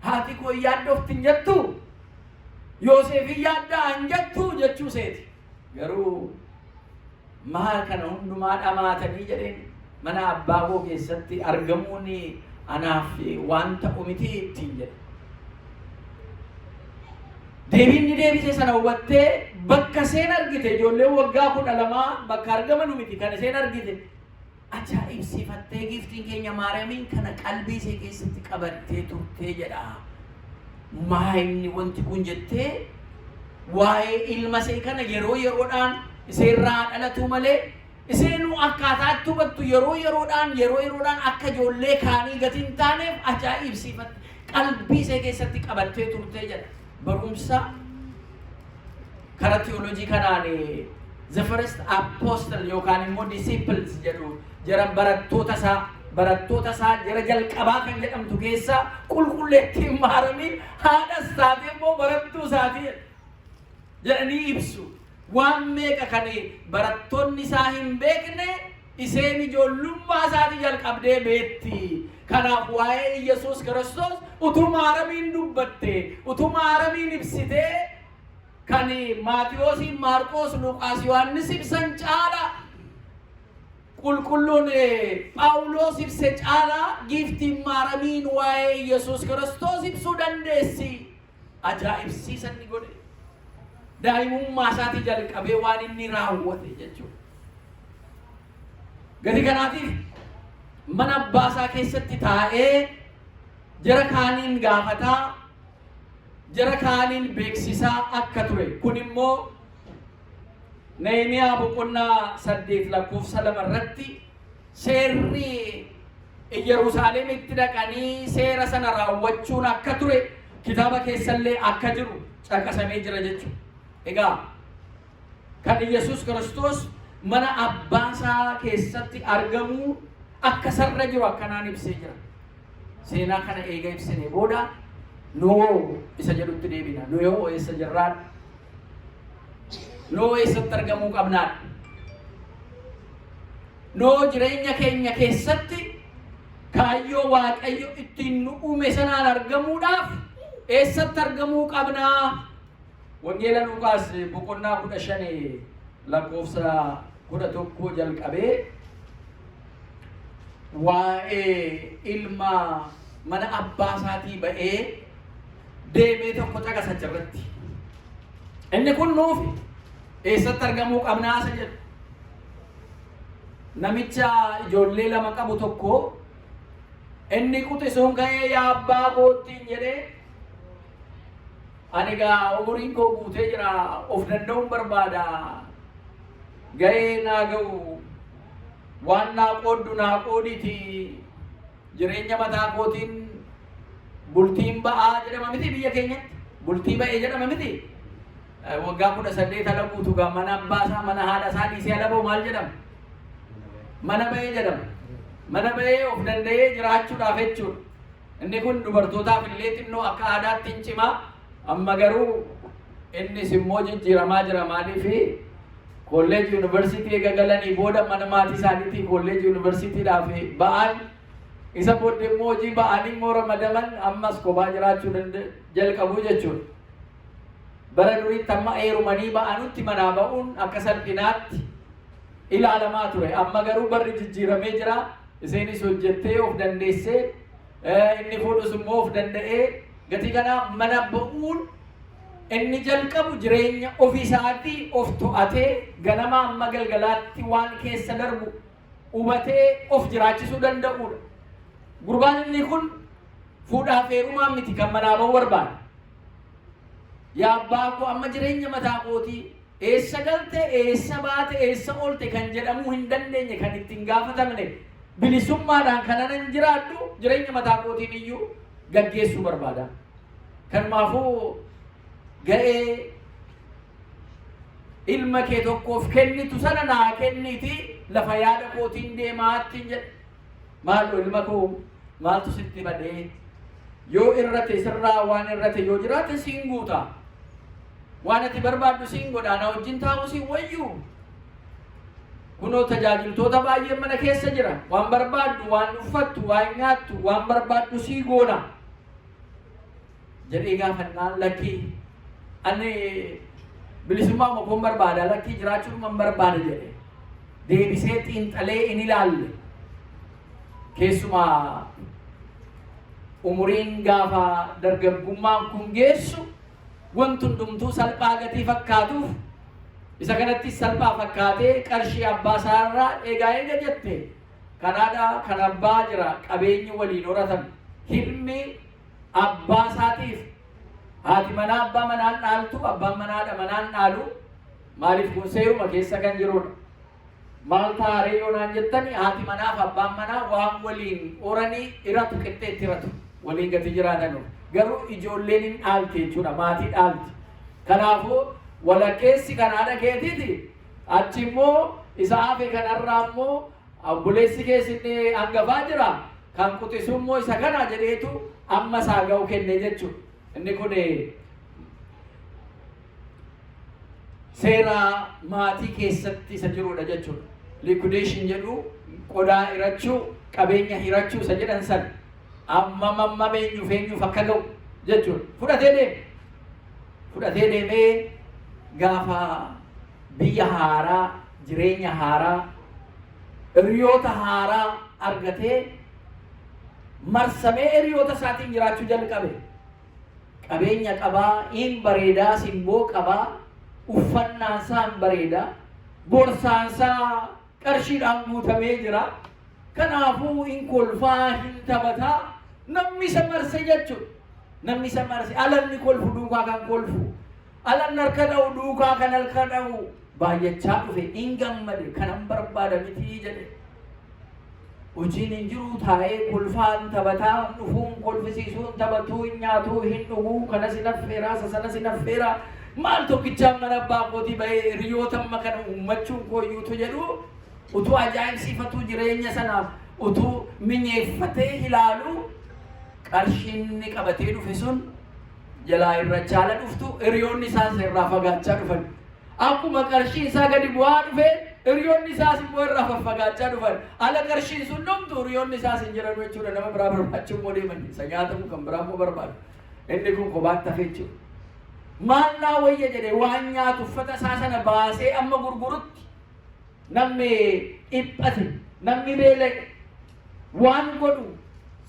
"Haati koo yaaddofti hin jettu? Yoosef yaaddaa hin jettu?" jechuu seeti. Garuu "Maal kana hundumaa dhamaatanii?" jedheen. "Mana abbaa koo keessatti argamuun anaaf waan ta'u miti" ittiin jedhe. Deebiin inni deebise sana hubattee bakka isheen argite, ijoolleen waggaa 12 bakka argamanu miti kan isheen argite. Ajaa'ibsiifattee giiftiin keenya Maariyaamiin kana qalbii ishee keessatti qabattee turtee jedha. "Maa inni wanti kun?" jettee waa'ee ilma ishee kana yeroo yeroodhaan isheerraa dhalatu malee isheenuu akkaataa itti hubattu yeroo yeroodhaan, yeroo yeroodhaan akka ijoollee kaanii gati hin taaneef ajaa'ibsiifatte, qalbii ishee keessatti qabattee turtee jedha. Barumsa karaa theology kanaan the first apostle yookaan immoo disciples jedhu, jara barattoota isaa jara jalqabaa kan jedhamtu keessa qulqulleettiin Maaramiin haadhas taate immoo barattuu isaatii jedhanii ibsu. Waan meeqa kan barattoonni isaa hin beekne isheen ijoollummaa isaatii jalqabdee beetti. Kanaaf waa'ee Yesuus Kiristoos utuu Maaramiin dubbatte, utuu Maaramiin ibsitee, kan Maatiyoosiin, Maarqoos, Luqaas, Yohaannis ibsan caala, qulqulluun Phaawulos ibse caala giiftiin Maaramiin waa'ee Yesuus Kiristoos ibsuu dandeessi. Ajaa'ibsiisa inni godhe. Daa'imummaa isaatii jalqabee waan inni raawwate jechuudha. Gadi kanaatiif mana abbaa isaa keessatti taa'ee jara kaaniin gaafataa, jara kaaniin beeksisaa akka ture. Kun immoo Nehemiyaa boqonnaa 8 lakkoofsa 2 irratti seerri Yerusaalemitti dhaqanii seera sana raawwachuun akka ture kitaaba keessallee akka jiru caqasamee jira jechuudha. Egaa kan Yesuus Kiristoos mana abbaa isaa keessatti argamuu akka sarra jiru akkanaan ibsee jira. Seenaa kana eega ibsine booda noo isa jedhutti deebina. Nu yoo eessa jirraan? Noo eessatti argamuu qabnaadha? Noo jireenya keenya keessatti kaayyoo Waaqayyo ittiin nu uume sanaan argamuudhaaf eessatti argamuu qabnaa? Wangeela Luqaas boqonnaa 15 lakkoofsa 11 jalqabee waa'ee ilma mana abbaa isaatii ba'ee deemee tokko caqasa achirratti. Inni kun nuufi eessatti argamuu qabnaa isa jedhu. Namicha ijoollee lama qabu tokko inni quxisuun ka'ee yaa abbaa koottiin jedhee, ani egaa umuriin koo guutee jira, of danda'uun barbaada, ga'ee naa ga'u waan naa qooddu naa qooditi, jireenya mataa kootiin bultiin ba'aa jedhama miti, biyya keenyatti bultii ba'ee jedhama miti. Waggaa 18 ala guutu gaa mana abbaa isaa, mana haadha isaa dhiisee ala ba'u maal jedhama? Mana ba'ee jedhama. Mana ba'ee of danda'ee jiraachuudhaaf jechuudha. Inni kun dubartootaaf illee xinnoo akka aadaatti hin cimaa. Amma garuu innis immoo jijjiiramaa jira. Maaliif? Kolleejii yuunivarsiitii eega galanii booda mana maatii isaaniitii kolleejii yuunivarsiitiidhaaf ba'an, isa booddee immoo hojii ba'anii immoo ramadaman, ammas kophaa jiraachuu jalqabu jechuudha. Bara duriitti amma heerumanii ba'anutti manaa ba'uun akka salphinaatti ilaalamaa ture. Amma garuu barri jijjiiramee jira. Isheenis hojjettee of dandeessee, inni fuudhus immoo of danda'ee, gatii kanaa mana ba'uun inni jalqabu jireenya ofii isaatii of to'atee ganama amma galgalaatti waan keessa darbu hubatee of jiraachisuu danda'uudha. Gurbaan inni kun fuudhaaf heerumaan miti kan manaa ba'uu barbaade. Yaa abbaa koo, amma jireenya mataa kootii eessa galte, eessa baate, eessa oolte kan jedhamuu hin dandeenye, kan ittiin gaafatamne, bilisummaadhaan kanan jiraadhu, jireenya mataa kootiin iyyuu gaggeessuu barbaada. Kanumaafuu ga'ee ilma kee tokkoof kennitu sana naa kenniti, lafa yaada kootiin deemaatti jedhe. Maaloo ilma koo, maaltu sitti badee? Yoo irrate, sirraa waan irrate yoo jiraate siin guuta. Waan ati barbaaddu siin godha, na wajjin taa'u siin wayyuu. Kunoo tajaajiltoota baay'een mana keessa jira. Waan barbaaddu, waan uffattu, waan nyaattu, waan barbaaddu sii goona. Jedhee gaafannaan, lakkii, ani bilisummaa koon barbaada, lakkii, jiraachuudhuman barbaada jedhe. Deebisee xiinxalee in ilaalle. Keessumaa umuriin gaafa dargaggummaan kun geessu wanti hundumtuu salphaa gatii fakkaatuuf, isa kanatti salphaa fakkaatee qarshii abbaa isaarraa eegaa eega jette kanaadha, kan abbaa jira, qabeenyi waliin horatan, hilmi abbaa isaatiif haati manaa abbaa manaan dhaaltu, abbaan manaadha manaan dhaalu. Maaliif? Kun seeruma keessa kan jirudha. Maal taaree yoo naan jettani, haati manaaf abbaan manaa waan waliin horanii iratu, qixxeetti iratu, waliin gati jiraatanu. Garuu ijoolleen hin dhaalti jechuudha, maatii dhaalti. Kanaafuu walakkeessi kan haadha keetiiti, achi immoo isa hafe kanarraa immoo obboleessi keessi inni hangafaa jira, kan quxisu immoo isa kana jedheetu amma isaa ga'u kenne jechuudha. Inni kun seera maatii keessatti isa jirudha jechuudha. Liquidation jedhu, qodaa hirachuu, qabeenya hirachuu isa jedhan san, amma mamma eenyuuf eenyuuf akka ga'u jechuudha. Fudhatee deeme. Fudhatee deemee gaafa biyya haaraa, jireenya haaraa, hiriyoota haaraa argatee marsamee hiriyoota isaatiin jiraachuu jalqabe. Qabeenya qabaa, hin bareedaa, simboo qabaa, uffannaan isaa hin bareedaa, borsaan isaa qarshiidhaan guutamee jira. Kanaafuu hin kolfaa, hin taphataa, namni isa marse jechuudha. Namni isa marse alanni kolfu duukaa kan kolfu, alanni harka dha'u duukaa kan harka dha'u baay'achaa dhufe. Hin gammade, kanan barbaada mitii jedhe. Hojiin hin jiru, taa'ee kolfaan taphataa dhufuun kolfisiisuun, taphatuu, hin nyaatuu, hin dhuguu, kanas hin affeeraa, isa sanas hin affeeraa. Maal tokkichaan mana abbaa kootii bahee hiriyoota amma kana uummachuun kooyyuutu jedhu, utuu ajaa'ibsiifatuu, jireenya sana utuu minyeeffatee ilaalu, qarshiin inni qabatee dhufe sun jalaa irra chaala dhuftu, hiriyoonni isaas irraa fagaachaa dhufan. Akkuma qarshiin isaa gadi bu'aa dhufe, hiriyoonni isaas immoo irraa faffagaachaa dhufan. Ala qarshiin sun dhumtu hiriyoonni isaas hin jiran jechuudha. Nama biraa barbaachuu immoo deeman. Isa nyaatamu kan biraa immoo barbaadu. Inni kun kophaatti hafe jechuudha. Maal naa wayya jedhe waan nyaatu uffata isaa sana baasee amma gurgurutti namni dhiphate, namni beela'e, waan godhu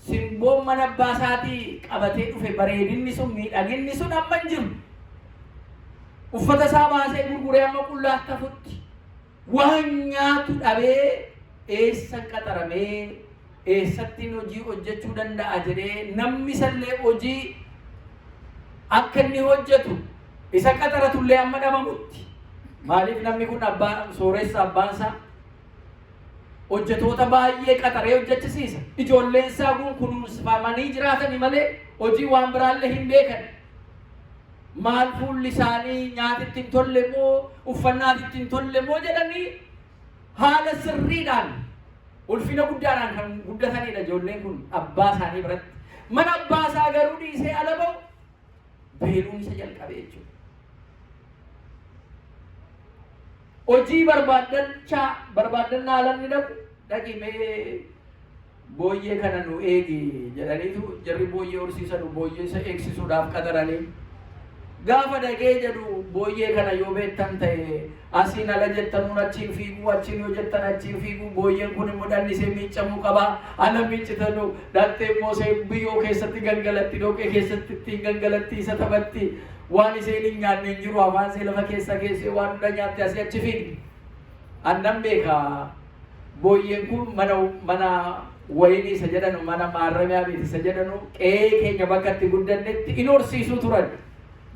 simboon mana abbaa isaatii qabatee dhufe bareedinni sun miidhaginni sun amma hin jiru. Uffata isaa baasee gurguree amma qullaatti hafutti waan nyaatu dhabee eessan qaxaramee eessattiin hojii hojjechuu danda'a jedhee namni isallee hojii akka inni hojjetu isa qaxaratullee amma dhabamutti. Maaliif namni kun abbaa sooressa abbaan isaa hojjetoota baay'ee qaxaree hojjechisiisa. Ijoolleen isaa kun kunuunfamanii jiraatani malee hojii waan biraallee hin beekan. Maal fuulli isaanii nyaatitti hin tolle moo uffannaatitti hin tolle moo jedhanii haala sirriidhaan ulfina guddaadhaan kan guddatanidha ijoolleen kun abbaa isaanii biratti. Mana abbaa isaa garuu dhiisee ala ba'u beeluun isa jalqabe jechuudha. Hojii barbaaddachaa barbaaddannaa alanni dhaqu dhaqi mee booyyee kana nu eegi jedhaniitu jarri booyyee horsiisanu booyyee isa eegsisuudhaaf qaxaranii gaafa dhaqee jedhu booyyee kana yoo beektan ta'e asiin ala jettanuun achiin fiiguu achiin yoo jettan achiin fiiguu booyyeen kun immoo dhannisee miiccamuu qaba ala miiccitanu dhaqxee immoo ishee biyyoo keessatti gangalatti dhoqqee keessatti ittiin gangalatti isa taphatti waan isheen hin nyaanne hin jiru afaan ishee lafa keessa keessee waan hunda nyaatte asii achi fiigdi. Annan beeka booyyeen kun mana mana wayinii isa jedhanu mana maarramiyaa beet isa jedhanu qe'ee keenya bakka itti guddannetti in horsiisuu turan.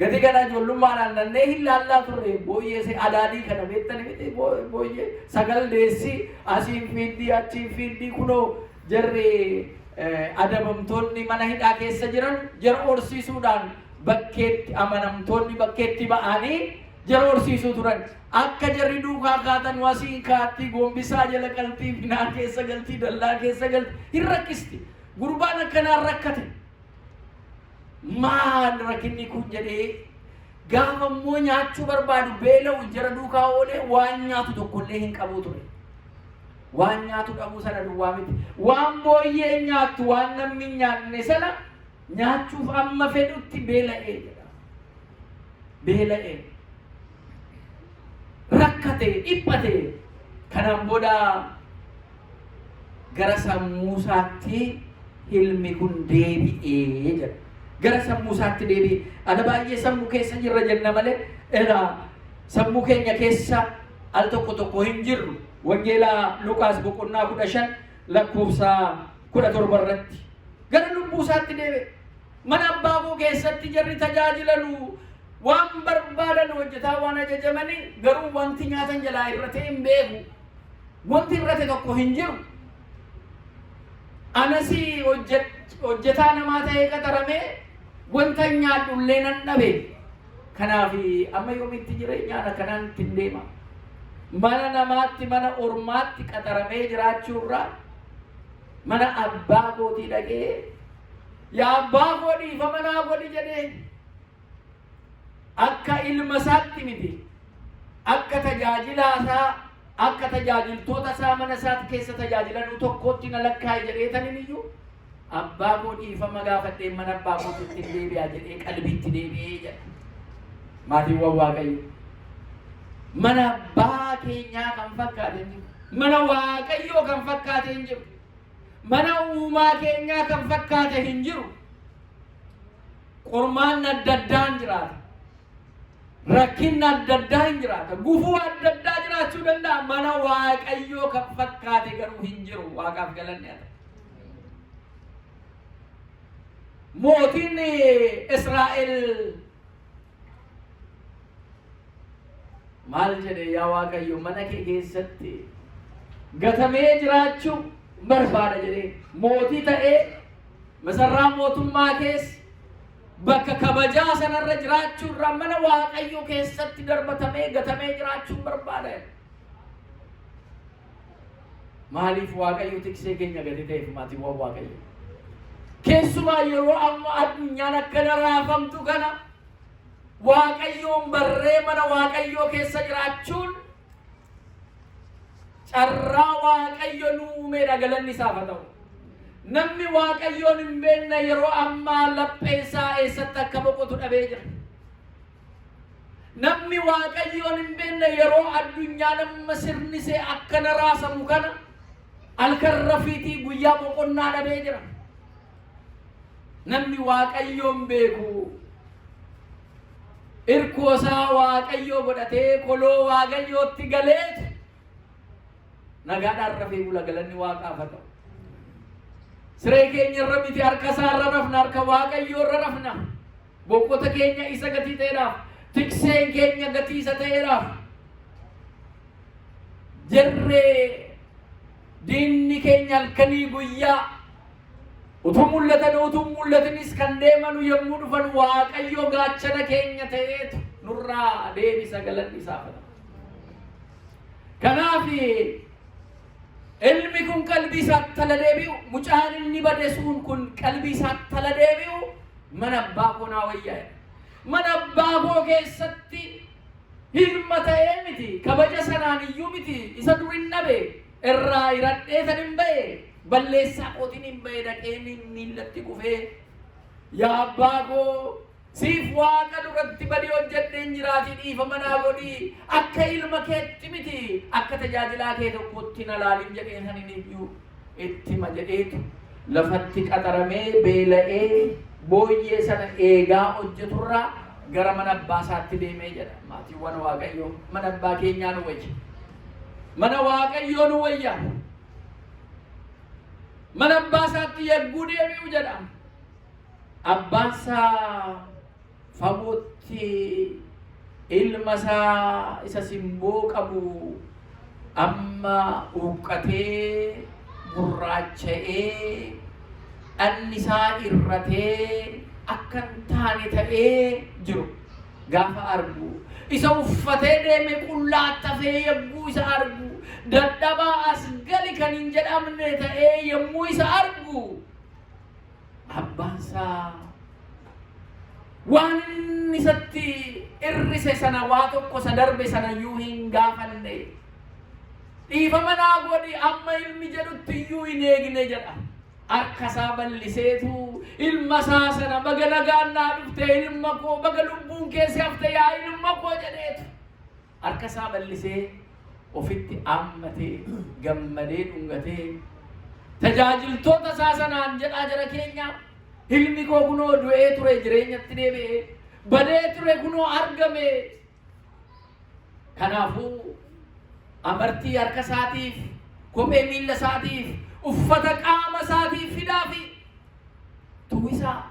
Gati kana ijoollummaadhaan nannee hin laallaa turre booyyee isa adaadii kana beektani miti booyyee sagal deessi asiin fiiddii achiin fiiddii kunoo jarri adabamtoonni mana hidhaa keessa jiran jara horsiisuudhaan bakkeetti amanamtoonni bakkeetti ba'anii jara horsiisuu turan. Akka jarri duukaa kaatan wasiin kaatti gombisaa jala qaltii minaa keessa galtii dallaa keessa galti hin rakkisti. Gurbaan akkanaan rakkate. Maal rakkinni kun jedhee gaafa immoo nyaachuu barbaadu beela'u jara duukaa oolee waan nyaatu tokkollee hin qabu ture. Waan nyaatu dhabuu sana duwwaa miti. Waan booyyeen nyaattu waan namni hin nyaanne sana nyaachuuf amma fedhutti beela'ee jedha. Beela'ee. Rakkate, dhiphate. Kanaan booda gara sammuu isaatti ilmi kun deebi'ee jedha. Gara sammuu isaatti deebi'e. Ana baay'ee sammuu keessa jirra jenna malee egaa sammuu keenya keessa al tokko tokko hin jirru. Wangeela Luqaas boqonnaa 15 lakkoofsa 17 irratti. Gara lubbuu isaatti deebi'e. Mana abbaa koo keessatti jarri tajaajilanu waan barbaadan hojjetaa waan ajajamanii garuu wanti nyaatan jalaa irratee hin beeku. Wanti irrate tokko hin jiru. Anas hojjetaa namaa ta'ee qaxaramee wanta nyaadhu illee nan dhabe. Kanaaf amma yoomitti jireenyaan akkanaan ittiin deema. Mana namaatti mana ormaatti qaxaramee jiraachuurraa mana abbaa kootii dhaqee yaa abbaa koo dhiifama naa godhi jedhee akka ilma isaatti miti akka tajaajilaa isaa akka tajaajiltoota isaa mana isaatti keessa tajaajilanuu tokkootti na lakkaa'e jedhee tanin iyyuu abbaa koo dhiifama gaafadhee mana abbaa kootitti hin deebi'a jedhee qalbiitti deebi'ee jedha. Maatiiwwan Waaqayyo. Mana abbaa keenyaa kan fakkaate hin jiru. Mana Waaqayyoo kan fakkaate hin jiru. Mana uumaa keenyaa kan fakkaate hin jiru. Qormaanni adda addaa hin jiraata. Rakkinni adda addaa hin jiraata. Gufuu adda addaa jiraachuu danda'a. Mana Waaqayyoo kan fakkaate garuu hin jiru. Waaqaaf galanni haa ta'u. Mootiin Israa'el maal jedhe? Yaa Waaqayyo, mana kee keessatti gatamee jiraachuu barbaada jedhee mootii ta'ee masarraa mootummaa keessa bakka kabajaa sanarra jiraachuu irraa mana Waaqayyo keessatti darbatamee gatamee jiraachuu barbaada. Maaliif? Waaqayyo tiksee keenya gadi ta'eef maatiiwwan Waaqayyo. Keessumaa yeroo amma addunyaan akkana raafamtu kana Waaqayyoon barree mana Waaqayyoo keessa jiraachuun carraa Waaqayyo nu uumeedha, galanni isaaf haa ta'u. Namni Waaqayyoon hin beekne yeroo ammaa laphee isaa eessatti akka boqotu dhabee jira. Namni Waaqayyoon hin beekne yeroo addunyaan amma sirni see akkana raasamu kana halkan rafiitii guyyaa boqonnaa dhabee jira. Namni Waaqayyoon beeku irkoo isaa Waaqayyoo godhatee koloo Waaqayyootti galeetu nagaadhaan rafee bula. Galanni Waaqaaf haa ta'u. Siree keenya irra miti, harka isaa irra rafna, harka Waaqayyoo irra rafna. Boqota keenya isa gatii ta'eedhaaf, tikseen keenya gatii isa ta'eedhaaf. Jarree diinni keenya halkanii guyyaa utuu mul'atan utuu mul'atanis kan deemanu yommuu dhufan, Waaqayyo gaachana keenya ta'eetu nurraa deebisa. Galanni isaaf haa ta'u. Kanaaf ilmi kun qalbii isaatti tala deebi'u, mucaan inni bade sun kun qalbii isaatti tala deebi'u, "Mana abbaa koo naa wayyaa." Mana abbaa koo keessatti ilma ta'ee miti, kabaja sanaan iyyuu miti, isa dur hin dhabe irraa hiradhee tan hin ba'e, balleessaa kootiin hin ba'e, dhaqeen miillatti kufee, "Yaa abbaa koo, siif Waaqa duratti badii hojjedheen jiraatii dhiifama naa godhii, akka ilma keetti miti, akka tajaajilaa kee tokkotti na laalin" jedhee sanin iyyuu itti hima jedheetu lafatti qaxaramee beela'ee booyyee sana eegaa hojjeturraa gara mana abbaa isaatti deemee jedha. Maatiiwwan Waaqayyoo, mana abbaa keenyaa nu wayya. Mana Waaqayyoo nu wayya. Mana abbaa isaatti yagguu deebi'u jedha. Abbaan isaa fagootti ilma isaa isa simboo qabu amma huqqatee, gurraacha'ee, dhanni isaa irratee akka hin taane ta'ee jiru gaafa argu, isa uffatee deeme qullaa tafee yogguu isa argu, dadhabaa as gali kan hin jedhamne ta'ee yommuu isa argu, abbaan isaa waan inni isatti irrise sana, waa tokko isa darbe sana iyyuu hin gaafanne. "Dhiifama naa godhi" amma ilmi jedhutti iyyuu hin eegne jedha. Harka isaa bal'iseetu ilma isaa sana, "Baga nagaan naa dhufte, ilma koo, baga lubbuun keessi hafte, yaa ilma koo" jedheetu harka isaa bal'isee ofitti ammatee, gammadee, dhungatee tajaajiltoota isaa sanaan jedhaa, "Jara keenya, ilmi koo kunoo du'ee ture, jireenyatti deebi'ee, badee ture, kunoo argame. Kanaafuu amartii harka isaatiif, kophee miilla isaatiif, uffata qaama isaatiif fidaafi tuwisaa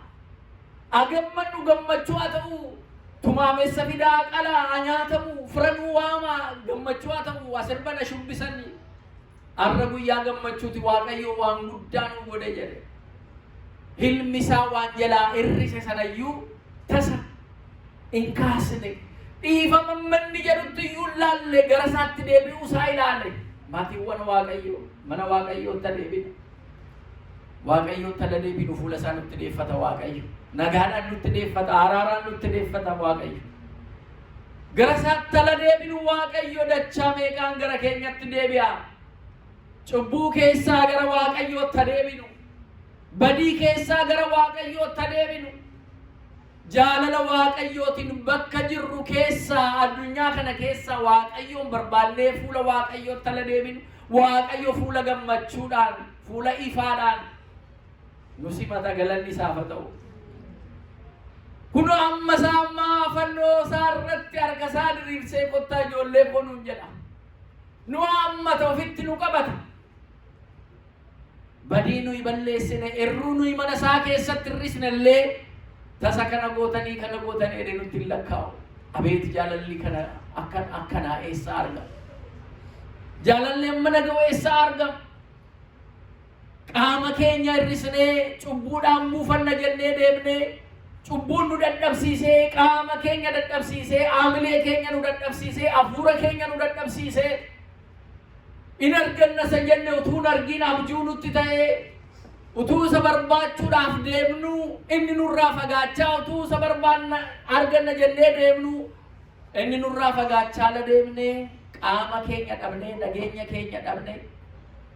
agammannu, gammachuu haa ta'u. Tumaamessa fidaa, qalaa, haa nyaatamu, firanuu waamaa, gammachuu haa ta'u, asirbana shubbisanii. Har'a guyyaa gammachuuti, Waaqayyo waan guddaa nu godhe" jedhe. Ilmi isaa waan jalaa hir'ise sanayyuu tasa hin kaasne. Dhiifama manni jedhutti iyyuu hin laalle, gara isaatti deebi'uu isaa ilaale. Maatiiwwan Waaqayyoo, mana Waaqayyootti deebina. Waaqayyootti ala deebinu, fuula isaa nutti deeffata Waaqayyo. Nagaadhaan nutti deeffata, araaraan nutti deeffata Waaqayyo. Gara isaatti ala deebinu, Waaqayyo dachaa meeqaan gara keenyatti deebi'a. Cubbuu keessaa gara Waaqayyootti deebinu. Badii keessaa gara Waaqayyootti deebinu. Jaalala Waaqayyootiin bakka jirru keessaa, addunyaa kana keessaa Waaqayyoon barbaannee fuula Waaqayyootti ala deebinu. Waaqayyo fuula gammachuudhaan, fuula ifaadhaan nu simata. Galanni isaaf haa ta'u. Kunoo amma isaa ammaa fannoo isaa irratti harka isaa diriirsee, "Kottaa ijoollee koo" nuun jedha. Nu hammata, ofitti nu qabata. Badii nuyi balleessine, irruu nuyi mana isaa keessatti hir'isne illee tasa kana gootanii, kana gootanii jedhee nutti hin lakkaa'u. Abeet, jaalalli kana akkan akkanaa eessaa argama? Jaalalli amma naga'u eessaa argama? Qaama keenya hir'isnee cubbuudhaan buufanna jennee deemnee, cubbuun nu dadhabsiisee, qaama keenya dadhabsiisee, aamilee keenya nu dadhabsiisee, hafuura keenya nu dadhabsiisee, in arganna isa jenne utuu hin argin abjuu nutti ta'ee, utuu isa barbaachuudhaaf deemnu inni nurraa fagaachaa, utuu isa barbaanna arganna jennee deemnu inni nurraa fagaachaa la deemnee, qaama keenya dhabnee, nageenya keenya dhabnee,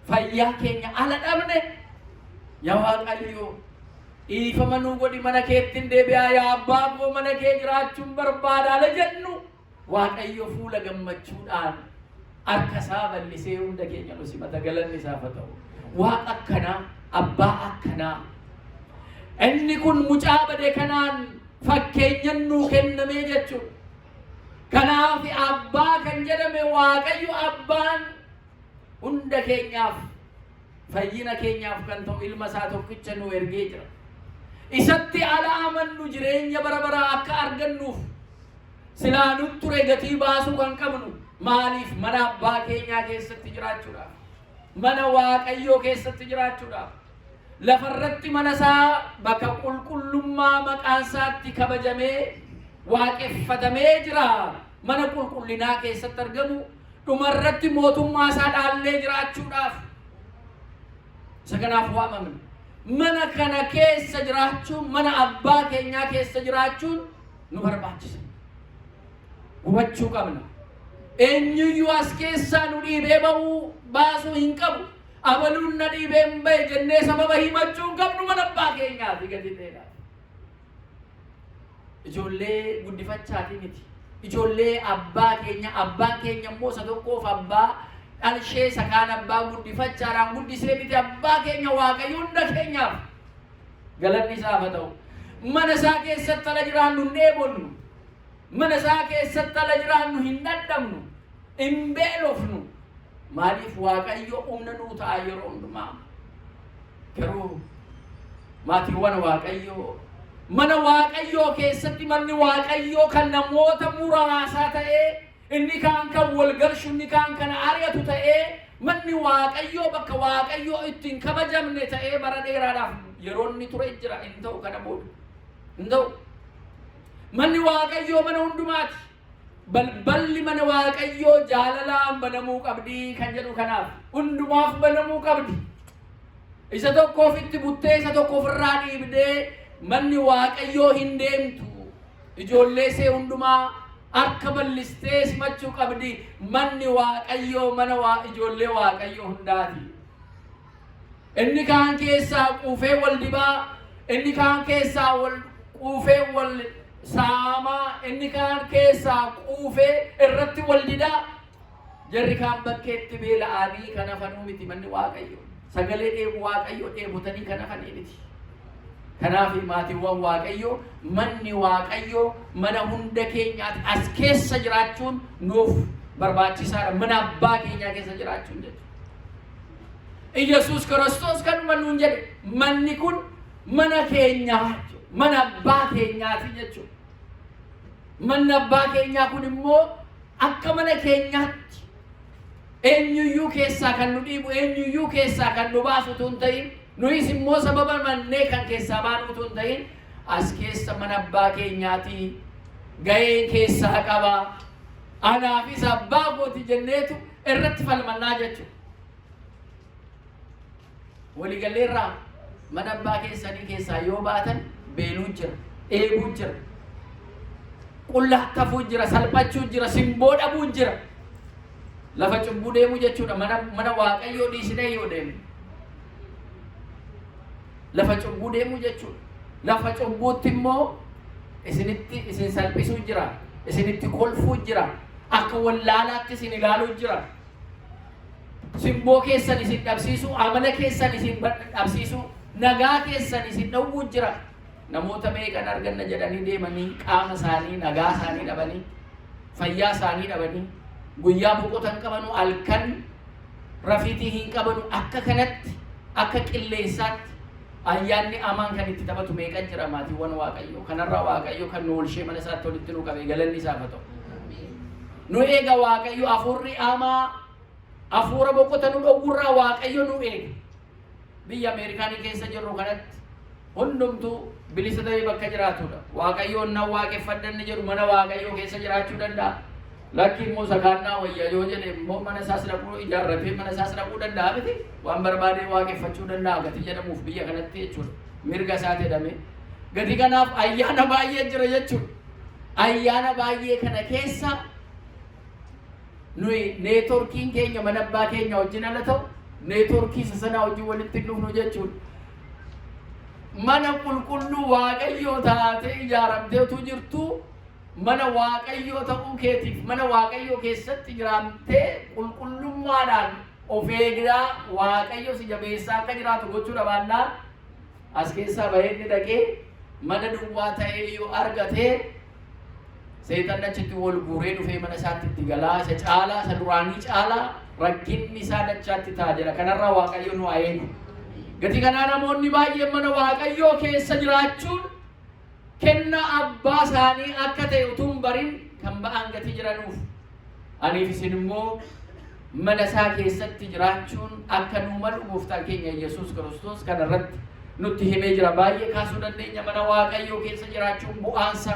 fayyaa keenya ala dhabne, "Yaa Waaqayyo, dhiifama nuu godhi, mana keetti hin deebi'aa, yaa abbaa koo, mana kee jiraachuun barbaada" ala jennu. Waaqayyo fuula gammachuudhaan harka isaa bal'isee hunda keenya nu simata, galanni isaaf haa ta'u. Waaqa akkanaa, abbaa akkanaa. Inni kun mucaa bade kanaan fakkeenyan nuu kennamee jechuudha. Kanaaf abbaa kan jedhame Waaqayyo abbaan hunda keenyaaf, fayyina keenyaaf kan ta'u ilma isaa tokkicha nu ergee jira. Isatti ala amannu jireenya bara baraa akka argannuuf. Silaa nut ture gatii baasuu kan qabnu, maaliif? Mana abbaa keenyaa keessatti jiraachuudhaaf, mana Waaqayyoo keessatti jiraachuudhaaf, lafarratti mana isaa bakka qulqullummaa maqaan isaatti kabajamee waaqeffatamee jira. Mana qulqullinaa keessatti argamu, dhumarratti mootummaa isaa dhaallee jiraachuudhaaf isa kanaaf waamamne. Mana kana keessa jiraachuun, mana abbaa keenyaa keessa jiraachuun nu barbaachisa. Hubachuu qabna. Eenyuyyuu as keessaa nu dhiibee ba'uu baasuu hin qabu. Abaluun na dhiibee hin ba'e jennee sababa himachuu hin qabnu mana abbaa keenyaa fi gadi ta'edha. Ijoollee guddifachaati miti. Ijoollee abbaa keenya, abbaan keenya immoo isa tokkoof abbaa dhalshee isa kaan abbaa guddifachaadhaan guddisee miti. Abbaa keenya Waaqayyo hunda keenyaaf galanni isaaf haa ta'u. Mana isaa keessatti ala jiraannu hin dheebonnu. Mana isaa keessatti ala jiraannu hin dhadhabnu. Hin beelofnu. Maaliif? Waaqayyo humna nuu ta'a yeroo hundumaa. Garuu maatiiwwan Waaqayyoo, mana Waaqayyoo keessatti, manni Waaqayyoo kan namoota muraasaa ta'ee, inni kaan kan wal galchu, inni kaan kan ari'atu ta'ee, manni Waaqayyoo bakka Waaqayyoo ittiin kabajamne ta'ee bara dheeraadhaaf yeroo inni ture jira. Hin ta'u, kana booda hin ta'u. Manni Waaqayyoo mana hundumaati. Balballi mana Waaqayyoo jaalalaan banamuu qabdi kan jedhu kanaaf, hundumaaf banamuu qabdi. Isa tokko ofitti buttee, isa tokko ofirraa dhiibdee manni Waaqayyoo hin deemtu. Ijoollee ishee hundumaa harka bal'istee simachuu qabdi. Manni Waaqayyoo mana ijoollee Waaqayyoo hundaati. Inni kaan keessaa quufee wal dibaa, inni kaan keessaa wal quufee wal saamaa, inni kaan keessaa quufee irratti wal didaa. Jarri kaan bakkeetti beela'anii kan hafanuu miti manni Waaqayyoo. Sagalee dheebu Waaqayyoo dheebotanii kan hafanii miti. Kanaaf maatiiwwan Waaqayyoo, manni Waaqayyoo mana hunda keenyaati. As keessa jiraachuun nuuf barbaachisaadha. Mana abbaa keenyaa keessa jiraachuun jechuudha. Iyyasuus Kiristoos kanuma nuun jedhe, manni kun mana keenyaa jechuudha. Mana abbaa keenyaati jechuudha. Manni abbaa keenyaa kun immoo akka mana keenyaatti eenyuyyuu keessaa kan nu dhiibu, eenyuyyuu keessaa kan nu baasu utuu hin ta'in, nuyis immoo sababa mannee kan keessaa baanu utuu hin ta'in, as keessa mana abbaa keenyaati, ga'een keessaa qaba, anaafis abbaa kooti jenneetu irratti falmannaa jechuudha. Waliigalleerraa mana abbaa keessanii keessaa yoo baatan beeluu jira, dheebuu jira, qullaa tafuu jira, salphachuu jira, simboo dhabuu jira. Lafa cubbuu deemuu jechuudha. Mana Waaqayyoo dhiisnee yoo deemne. Lafa cubbuu deemuu jechuudha. Lafa cubbuutti immoo isinitti isin salphisuu jira, isinitti kolfuu jira, akka wallaalaatti isin ilaaluu jira. Simboo keessan isin dhabsiisuu, amala keessan isin dhabsiisuu, nagaa keessan isin dhowwuu jira. Namoota meeqan arganna jedhanii deemanii qaama isaanii, nagaa isaanii dhabanii, fayyaa isaanii dhabanii, guyyaa boqotan qabanu, halkan rafiitii hin qabanu, akka kanatti akka qilleensaatti ayyaanni amaan kan itti taphatu meeqan jira maatiiwwan Waaqayyoo. Kanarraa Waaqayyo kan nu oolchee mana isaatti walitti nu qabe galanni isaaf haa ta'u. Nu eega Waaqayyo, hafuurri amaa hafuura boqota nu dhowwurraa Waaqayyo nu eega. Biyya Ameerikaanii keessa jirru kanatti hundumtuu bilisa ta'ee bakka jiraatudha. Waaqayyoon nan waaqeffadha inni jedhu mana Waaqayyoo keessa jiraachuu danda'a. Lakki immoo sakaannaa wayya yoo jedhe immoo mana isaas dhaquu, ijaarratee mana isaas dhaquu danda'a miti. Waan barbaadee waaqeffachuu danda'a gati jedhamuuf biyya kanatti jechuudha. Mirga isaa jedhame. Gati kanaaf ayyaana baay'ee jira jechuudha. Ayyaana baay'ee kana keessa nuyi networkiin keenya mana abbaa keenya wajjin ala ta'u, networkii isa sanaa wajjin walitti hin dhufnu jechuudha. Mana qulqulluu Waaqayyoo taatee ijaaramtee utuu jirtu Mana Waaqayyoo ta'uu keetiif mana Waaqayyoo keessatti jiraattee qulqullummaadhaan of eegaa Waaqayyo si jabeessaa akka jiraatu gochuu dhabaannaan, as keessaa bahee inni dhaqee mana duwwaa ta'ee yoo argate, seexanni achitti wal guuree dhufee mana isaatti itti galaa, isa caalaa, isa duraanii caalaa rakkinni isaa dachaatti ta'a jedha. Kanarraa Waaqayyo nu haa eegu. Gatii kanaa namoonni baay'een mana Waaqayyoo keessa jiraachuun kennaa abbaa isaanii akka ta'e utuu hin barin kan ba'an gatii jiranuuf, aniif isin immoo mana isaa keessatti jiraachuun akka nuu malu Gooftaan keenya Yesuus Kiristoos kana irratti nutti himee jira. Baay'ee kaasuu dandeenya. Mana Waaqayyoo keessa jiraachuun bu'aansa,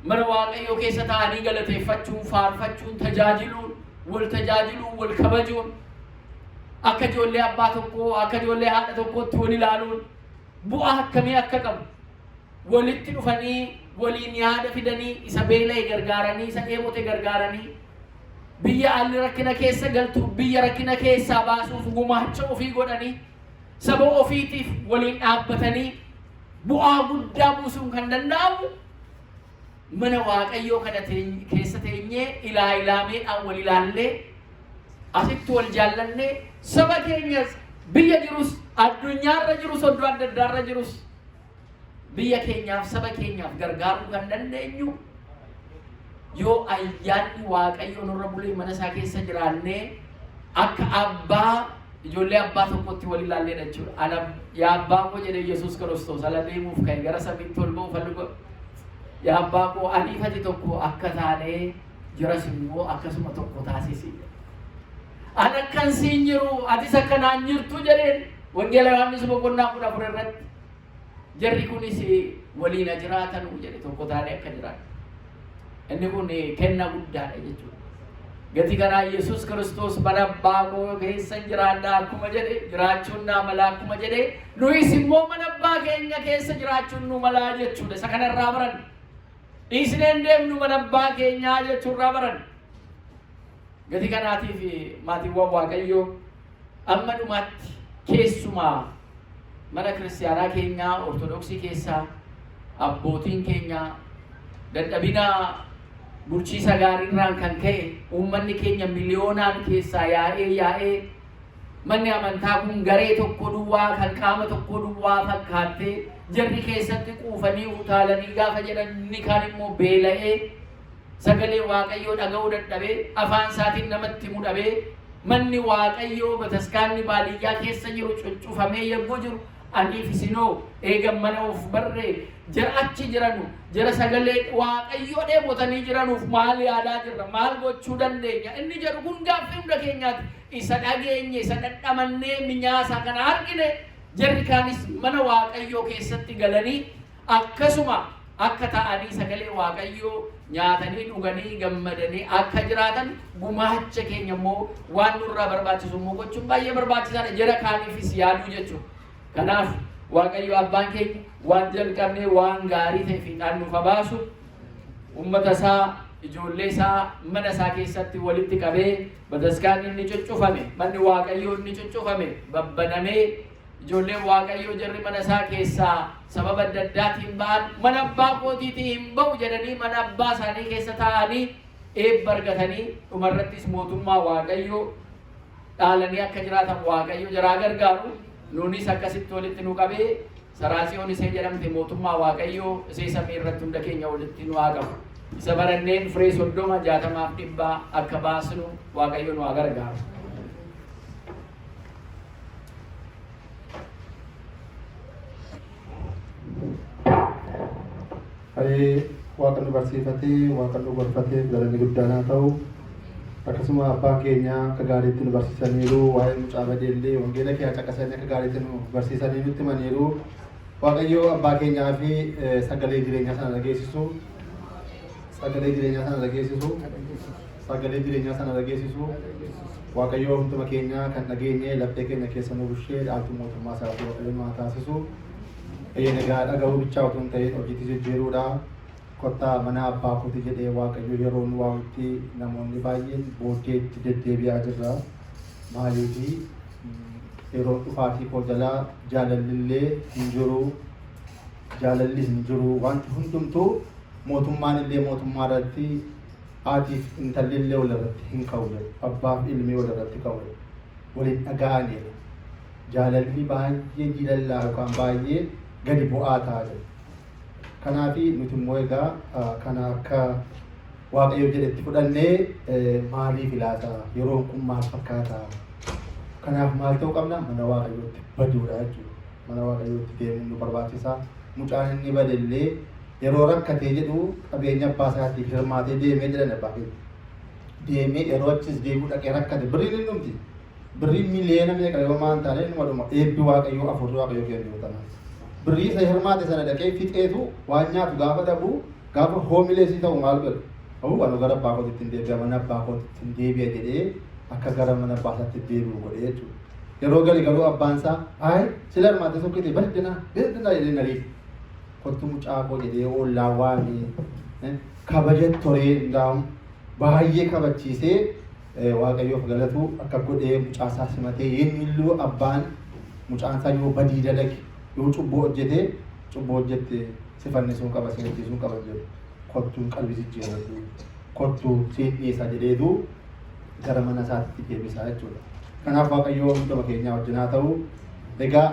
mana Waaqayyoo keessa ta'anii galateeffachuun, faarfachuun, tajaajiluun, wal tajaajiluun, wal kabajuun, akka ijoollee abbaa tokkoo, akka ijoollee haadha tokkootti wal ilaaluun bu'aa akkamii akka qabu, walitti dhufanii waliin yaada fidanii, isa beela'e gargaaranii, isa dheebote gargaaranii, biyya haalli rakkina keessa galtu biyya rakkina keessaa baasuuf gumaacha ofii godhanii, saba ofiitiif waliin dhaabbatanii bu'aa guddaa buusuun kan danda'amu mana Waaqayyoo kana keessa teenyee, ilaa ilaameedhaan wal ilaallee, asitti wal jaallannee, saba keenyas biyya jirus, addunyaarra jirus, iddoo adda addaarra jirus, biyya keenyaaf, saba keenyaaf gargaaruu kan dandeenyu yoo ayyaanni Waaqayyoo nurra bulee mana isaa keessa jiraannee, akka abbaa ijoollee abbaa tokkotti wal ilaalleedha jechuudha. Ana yaa abbaa koo jedhee Yesuus Kiristoos ala deemuuf ka'e, gara samiitti ol ba'uuf hallu godhe. Yaa abbaa koo, aniif ati tokko akka taanee jiras immoo akkasuma tokko taasisi. An akkan siin jiru atis akka naan jirtu jedheen Wangeela Yohaannis boqonnaa 14 irratti. Jarri kunis waliin haa jiraatanuu jedhe, tokko taanee akka jiraatan. Inni kun kenna guddaadha jechuudha. Gati kanaa Yesuus Kiristoos mana abbaa koo keessa jiraadha akkuma jedhe, jiraachuun naa mala akkuma jedhe, nuyis immoo mana abbaa keenya keessa jiraachuun nu malaa jechuudha. Isa kanarraa baran. Dhiisnee hin deemnu mana abbaa keenyaa jechuurraa baran. Gati kanaatiif maatiiwwan Waaqayyoo, amma dhumaatti keessumaa mana kiristaanaa keenyaa Ortodoksii keessaa abbootiin keenya dadhabina bulchiisa gaariirraan kan ka'e uummanni keenya miliyoonaan keessaa yaa'ee yaa'ee, manni amantaa kun garee tokko duwwaa kan qaama tokko duwwaa fakkaattee, jarri keessatti quufanii utaalanii gaafa jedhan, inni kaan immoo beela'ee, sagalee Waaqayyoo dhaga'uu dadhabee, afaan isaatiin namatti himu dhabee, manni Waaqayyoo bataskaanni baadiyyaa keessa jiru cuccufamee yogguu jiru, aniif isinoo eegan mana of barree, jara achi jiranu, jara sagalee Waaqayyoo dheebotanii jiranuuf maal yaadaa jirra, maal gochuu dandeenya inni jedhu kun gaaffii hunda keenyaati. Isa dhageenye, isa dhadhamannee minyaasaa kana argine, jarri kaanis mana Waaqayyoo keessatti galanii akkasuma akka ta'anii, sagalee Waaqayyoo nyaatanii, dhuganii, gammadanii akka jiraatan gumaacha keenya immoo waan nurraa barbaachisu immoo gochuun baay'ee barbaachisaadha. Jara kaaniifis yaaduu jechuudha. Kanaaf Waaqayyo abbaan keenya waan jalqabnee waan gaarii ta'e fiixaan nuuf haa baasu. Uummata isaa, ijoollee isaa mana isaa keessatti walitti qabee, bataskaanni inni cuccufame, manni Waaqayyoo inni cuccufame babbanamee, ijoolleen Waaqayyoo jarri mana isaa keessaa sababa adda addaatiin ba'an mana abbaa kootiitii hin ba'u jedhanii mana abbaa isaanii keessa taa'anii eebba argatanii, dhumarrattis mootummaa Waaqayyoo dhaalanii akka jiraatan Waaqayyo jaraa gargaaru. Nuunis akkasitti walitti nu qabee, Saraatsiyoon isee jedhamte mootummaa Waaqayyoo isee samii irratti hunda keenya walitti nu haa qabu. Isa baranneen firee 30, 60f 100 akka baasnu Waaqayyo nu haa gargaaru. Hayee, Waaqa nu barsiifatee, Waaqa nu gorfatee galanni guddaan haa ta'u. Akkasuma abbaan keenya akka gaariitti nu barsiisaniiru, waa'ee mucaa badeellee wangeela kee caqasanii akka gaariitti nu barsiisanii nutti himaniiru. Waaqayyo abbaa keenyaa fi sagalee jireenyaa sana dhageessisu. Sagalee jireenyaa sana dhageessisu. Sagalee jireenyaa sana dhageessisu. Waaqayyo hunduma keenya kan dhageenye laphee keenya keessa nu bushee dhaaltu mootummaa isaatii Waaqayyo nu haa taasisu. Eeyyeen, egaa dhaga'uu bichaa utuu hin ta'in hojiitti jijjiiruudha. Kottaa mana abbaa kooti jedhee Waaqayyo yeroo nu waamutti namoonni baay'een booddeetti deddeebi'aa jirra. Maaliifi? Yeroo dhufaatii koo jalaa jaalalli illee hin jiru. Jaalalli hin jiru. Wanti hundumtuu Mootummaan illee mootummaa irratti, haatiif intalli illee wal irratti hin ka'u jedhu. Abbaaf ilmi wal irratti ka'u jedhu. Waliin dhaga'aniidha. Jaalalli baay'ee jilallaa yookaan baay'ee gadi bu'aa ta'a jedhu. Kanaafi nuti immoo egaa kana akka Waaqayyo jedhetti fudhannee, maaliif ilaata, yeroon kun maal fakkaata? Kanaaf maal ta'uu qabna? Mana Waaqayyootti baduudha jechuudha. Mana Waaqayyootti deemuun nu barbaachisa. Mucaan inni bade illee yeroo rakkatee jedhu qabeenya abbaa isaatiif hirmaatee deemee jedhan abbaa keenya. Deemee yeroo achis deemuu dhaqee rakkate, birriin hin dhumti. Birriin miliyoona meeqa yoo maan taane inuma dhuma, eebbi Waaqayyoo, afurri Waaqayyoo kennu yoo ta'an. Birrii isa hirmaate sana dhaqee fixeetu waan nyaatu gaafa dhabu, gaafa homeless ta'u maal godhe? "Hoo, anu gara abbaa kootitti hin deebi'a, mana abbaa kootitti hin deebi'a" jedhee akka gara mana abbaa isaatti deebi'u godhe jechuudha. Yeroo gali garuu abbaan isaa, "Ayi, sila hirmaate sokkite, baldinaa baldinaa" jedhee nariif. "Kottu mucaa koo" jedhee ollaa waamee kabaja toree ndaa'u baay'ee kabachiisee, Waaqayyoof galatu, akka godhee mucaa isaa simatee. Eenyuyyuu abbaan mucaan isaa yoo badii dalage, yoo cubbuu hojjete, "Cubbuu hojjette, si fannisuun qaba, si ajjeesuun qaba" jedhu. "Kottuun qalbii jijjiirradhu, kottuu siin dhiisa" jedheetu gara mana isaatti deebisaa jechuudha. Kanaaf Waaqayyoo hunduma keenyaa wajjin haa ta'u. Egaa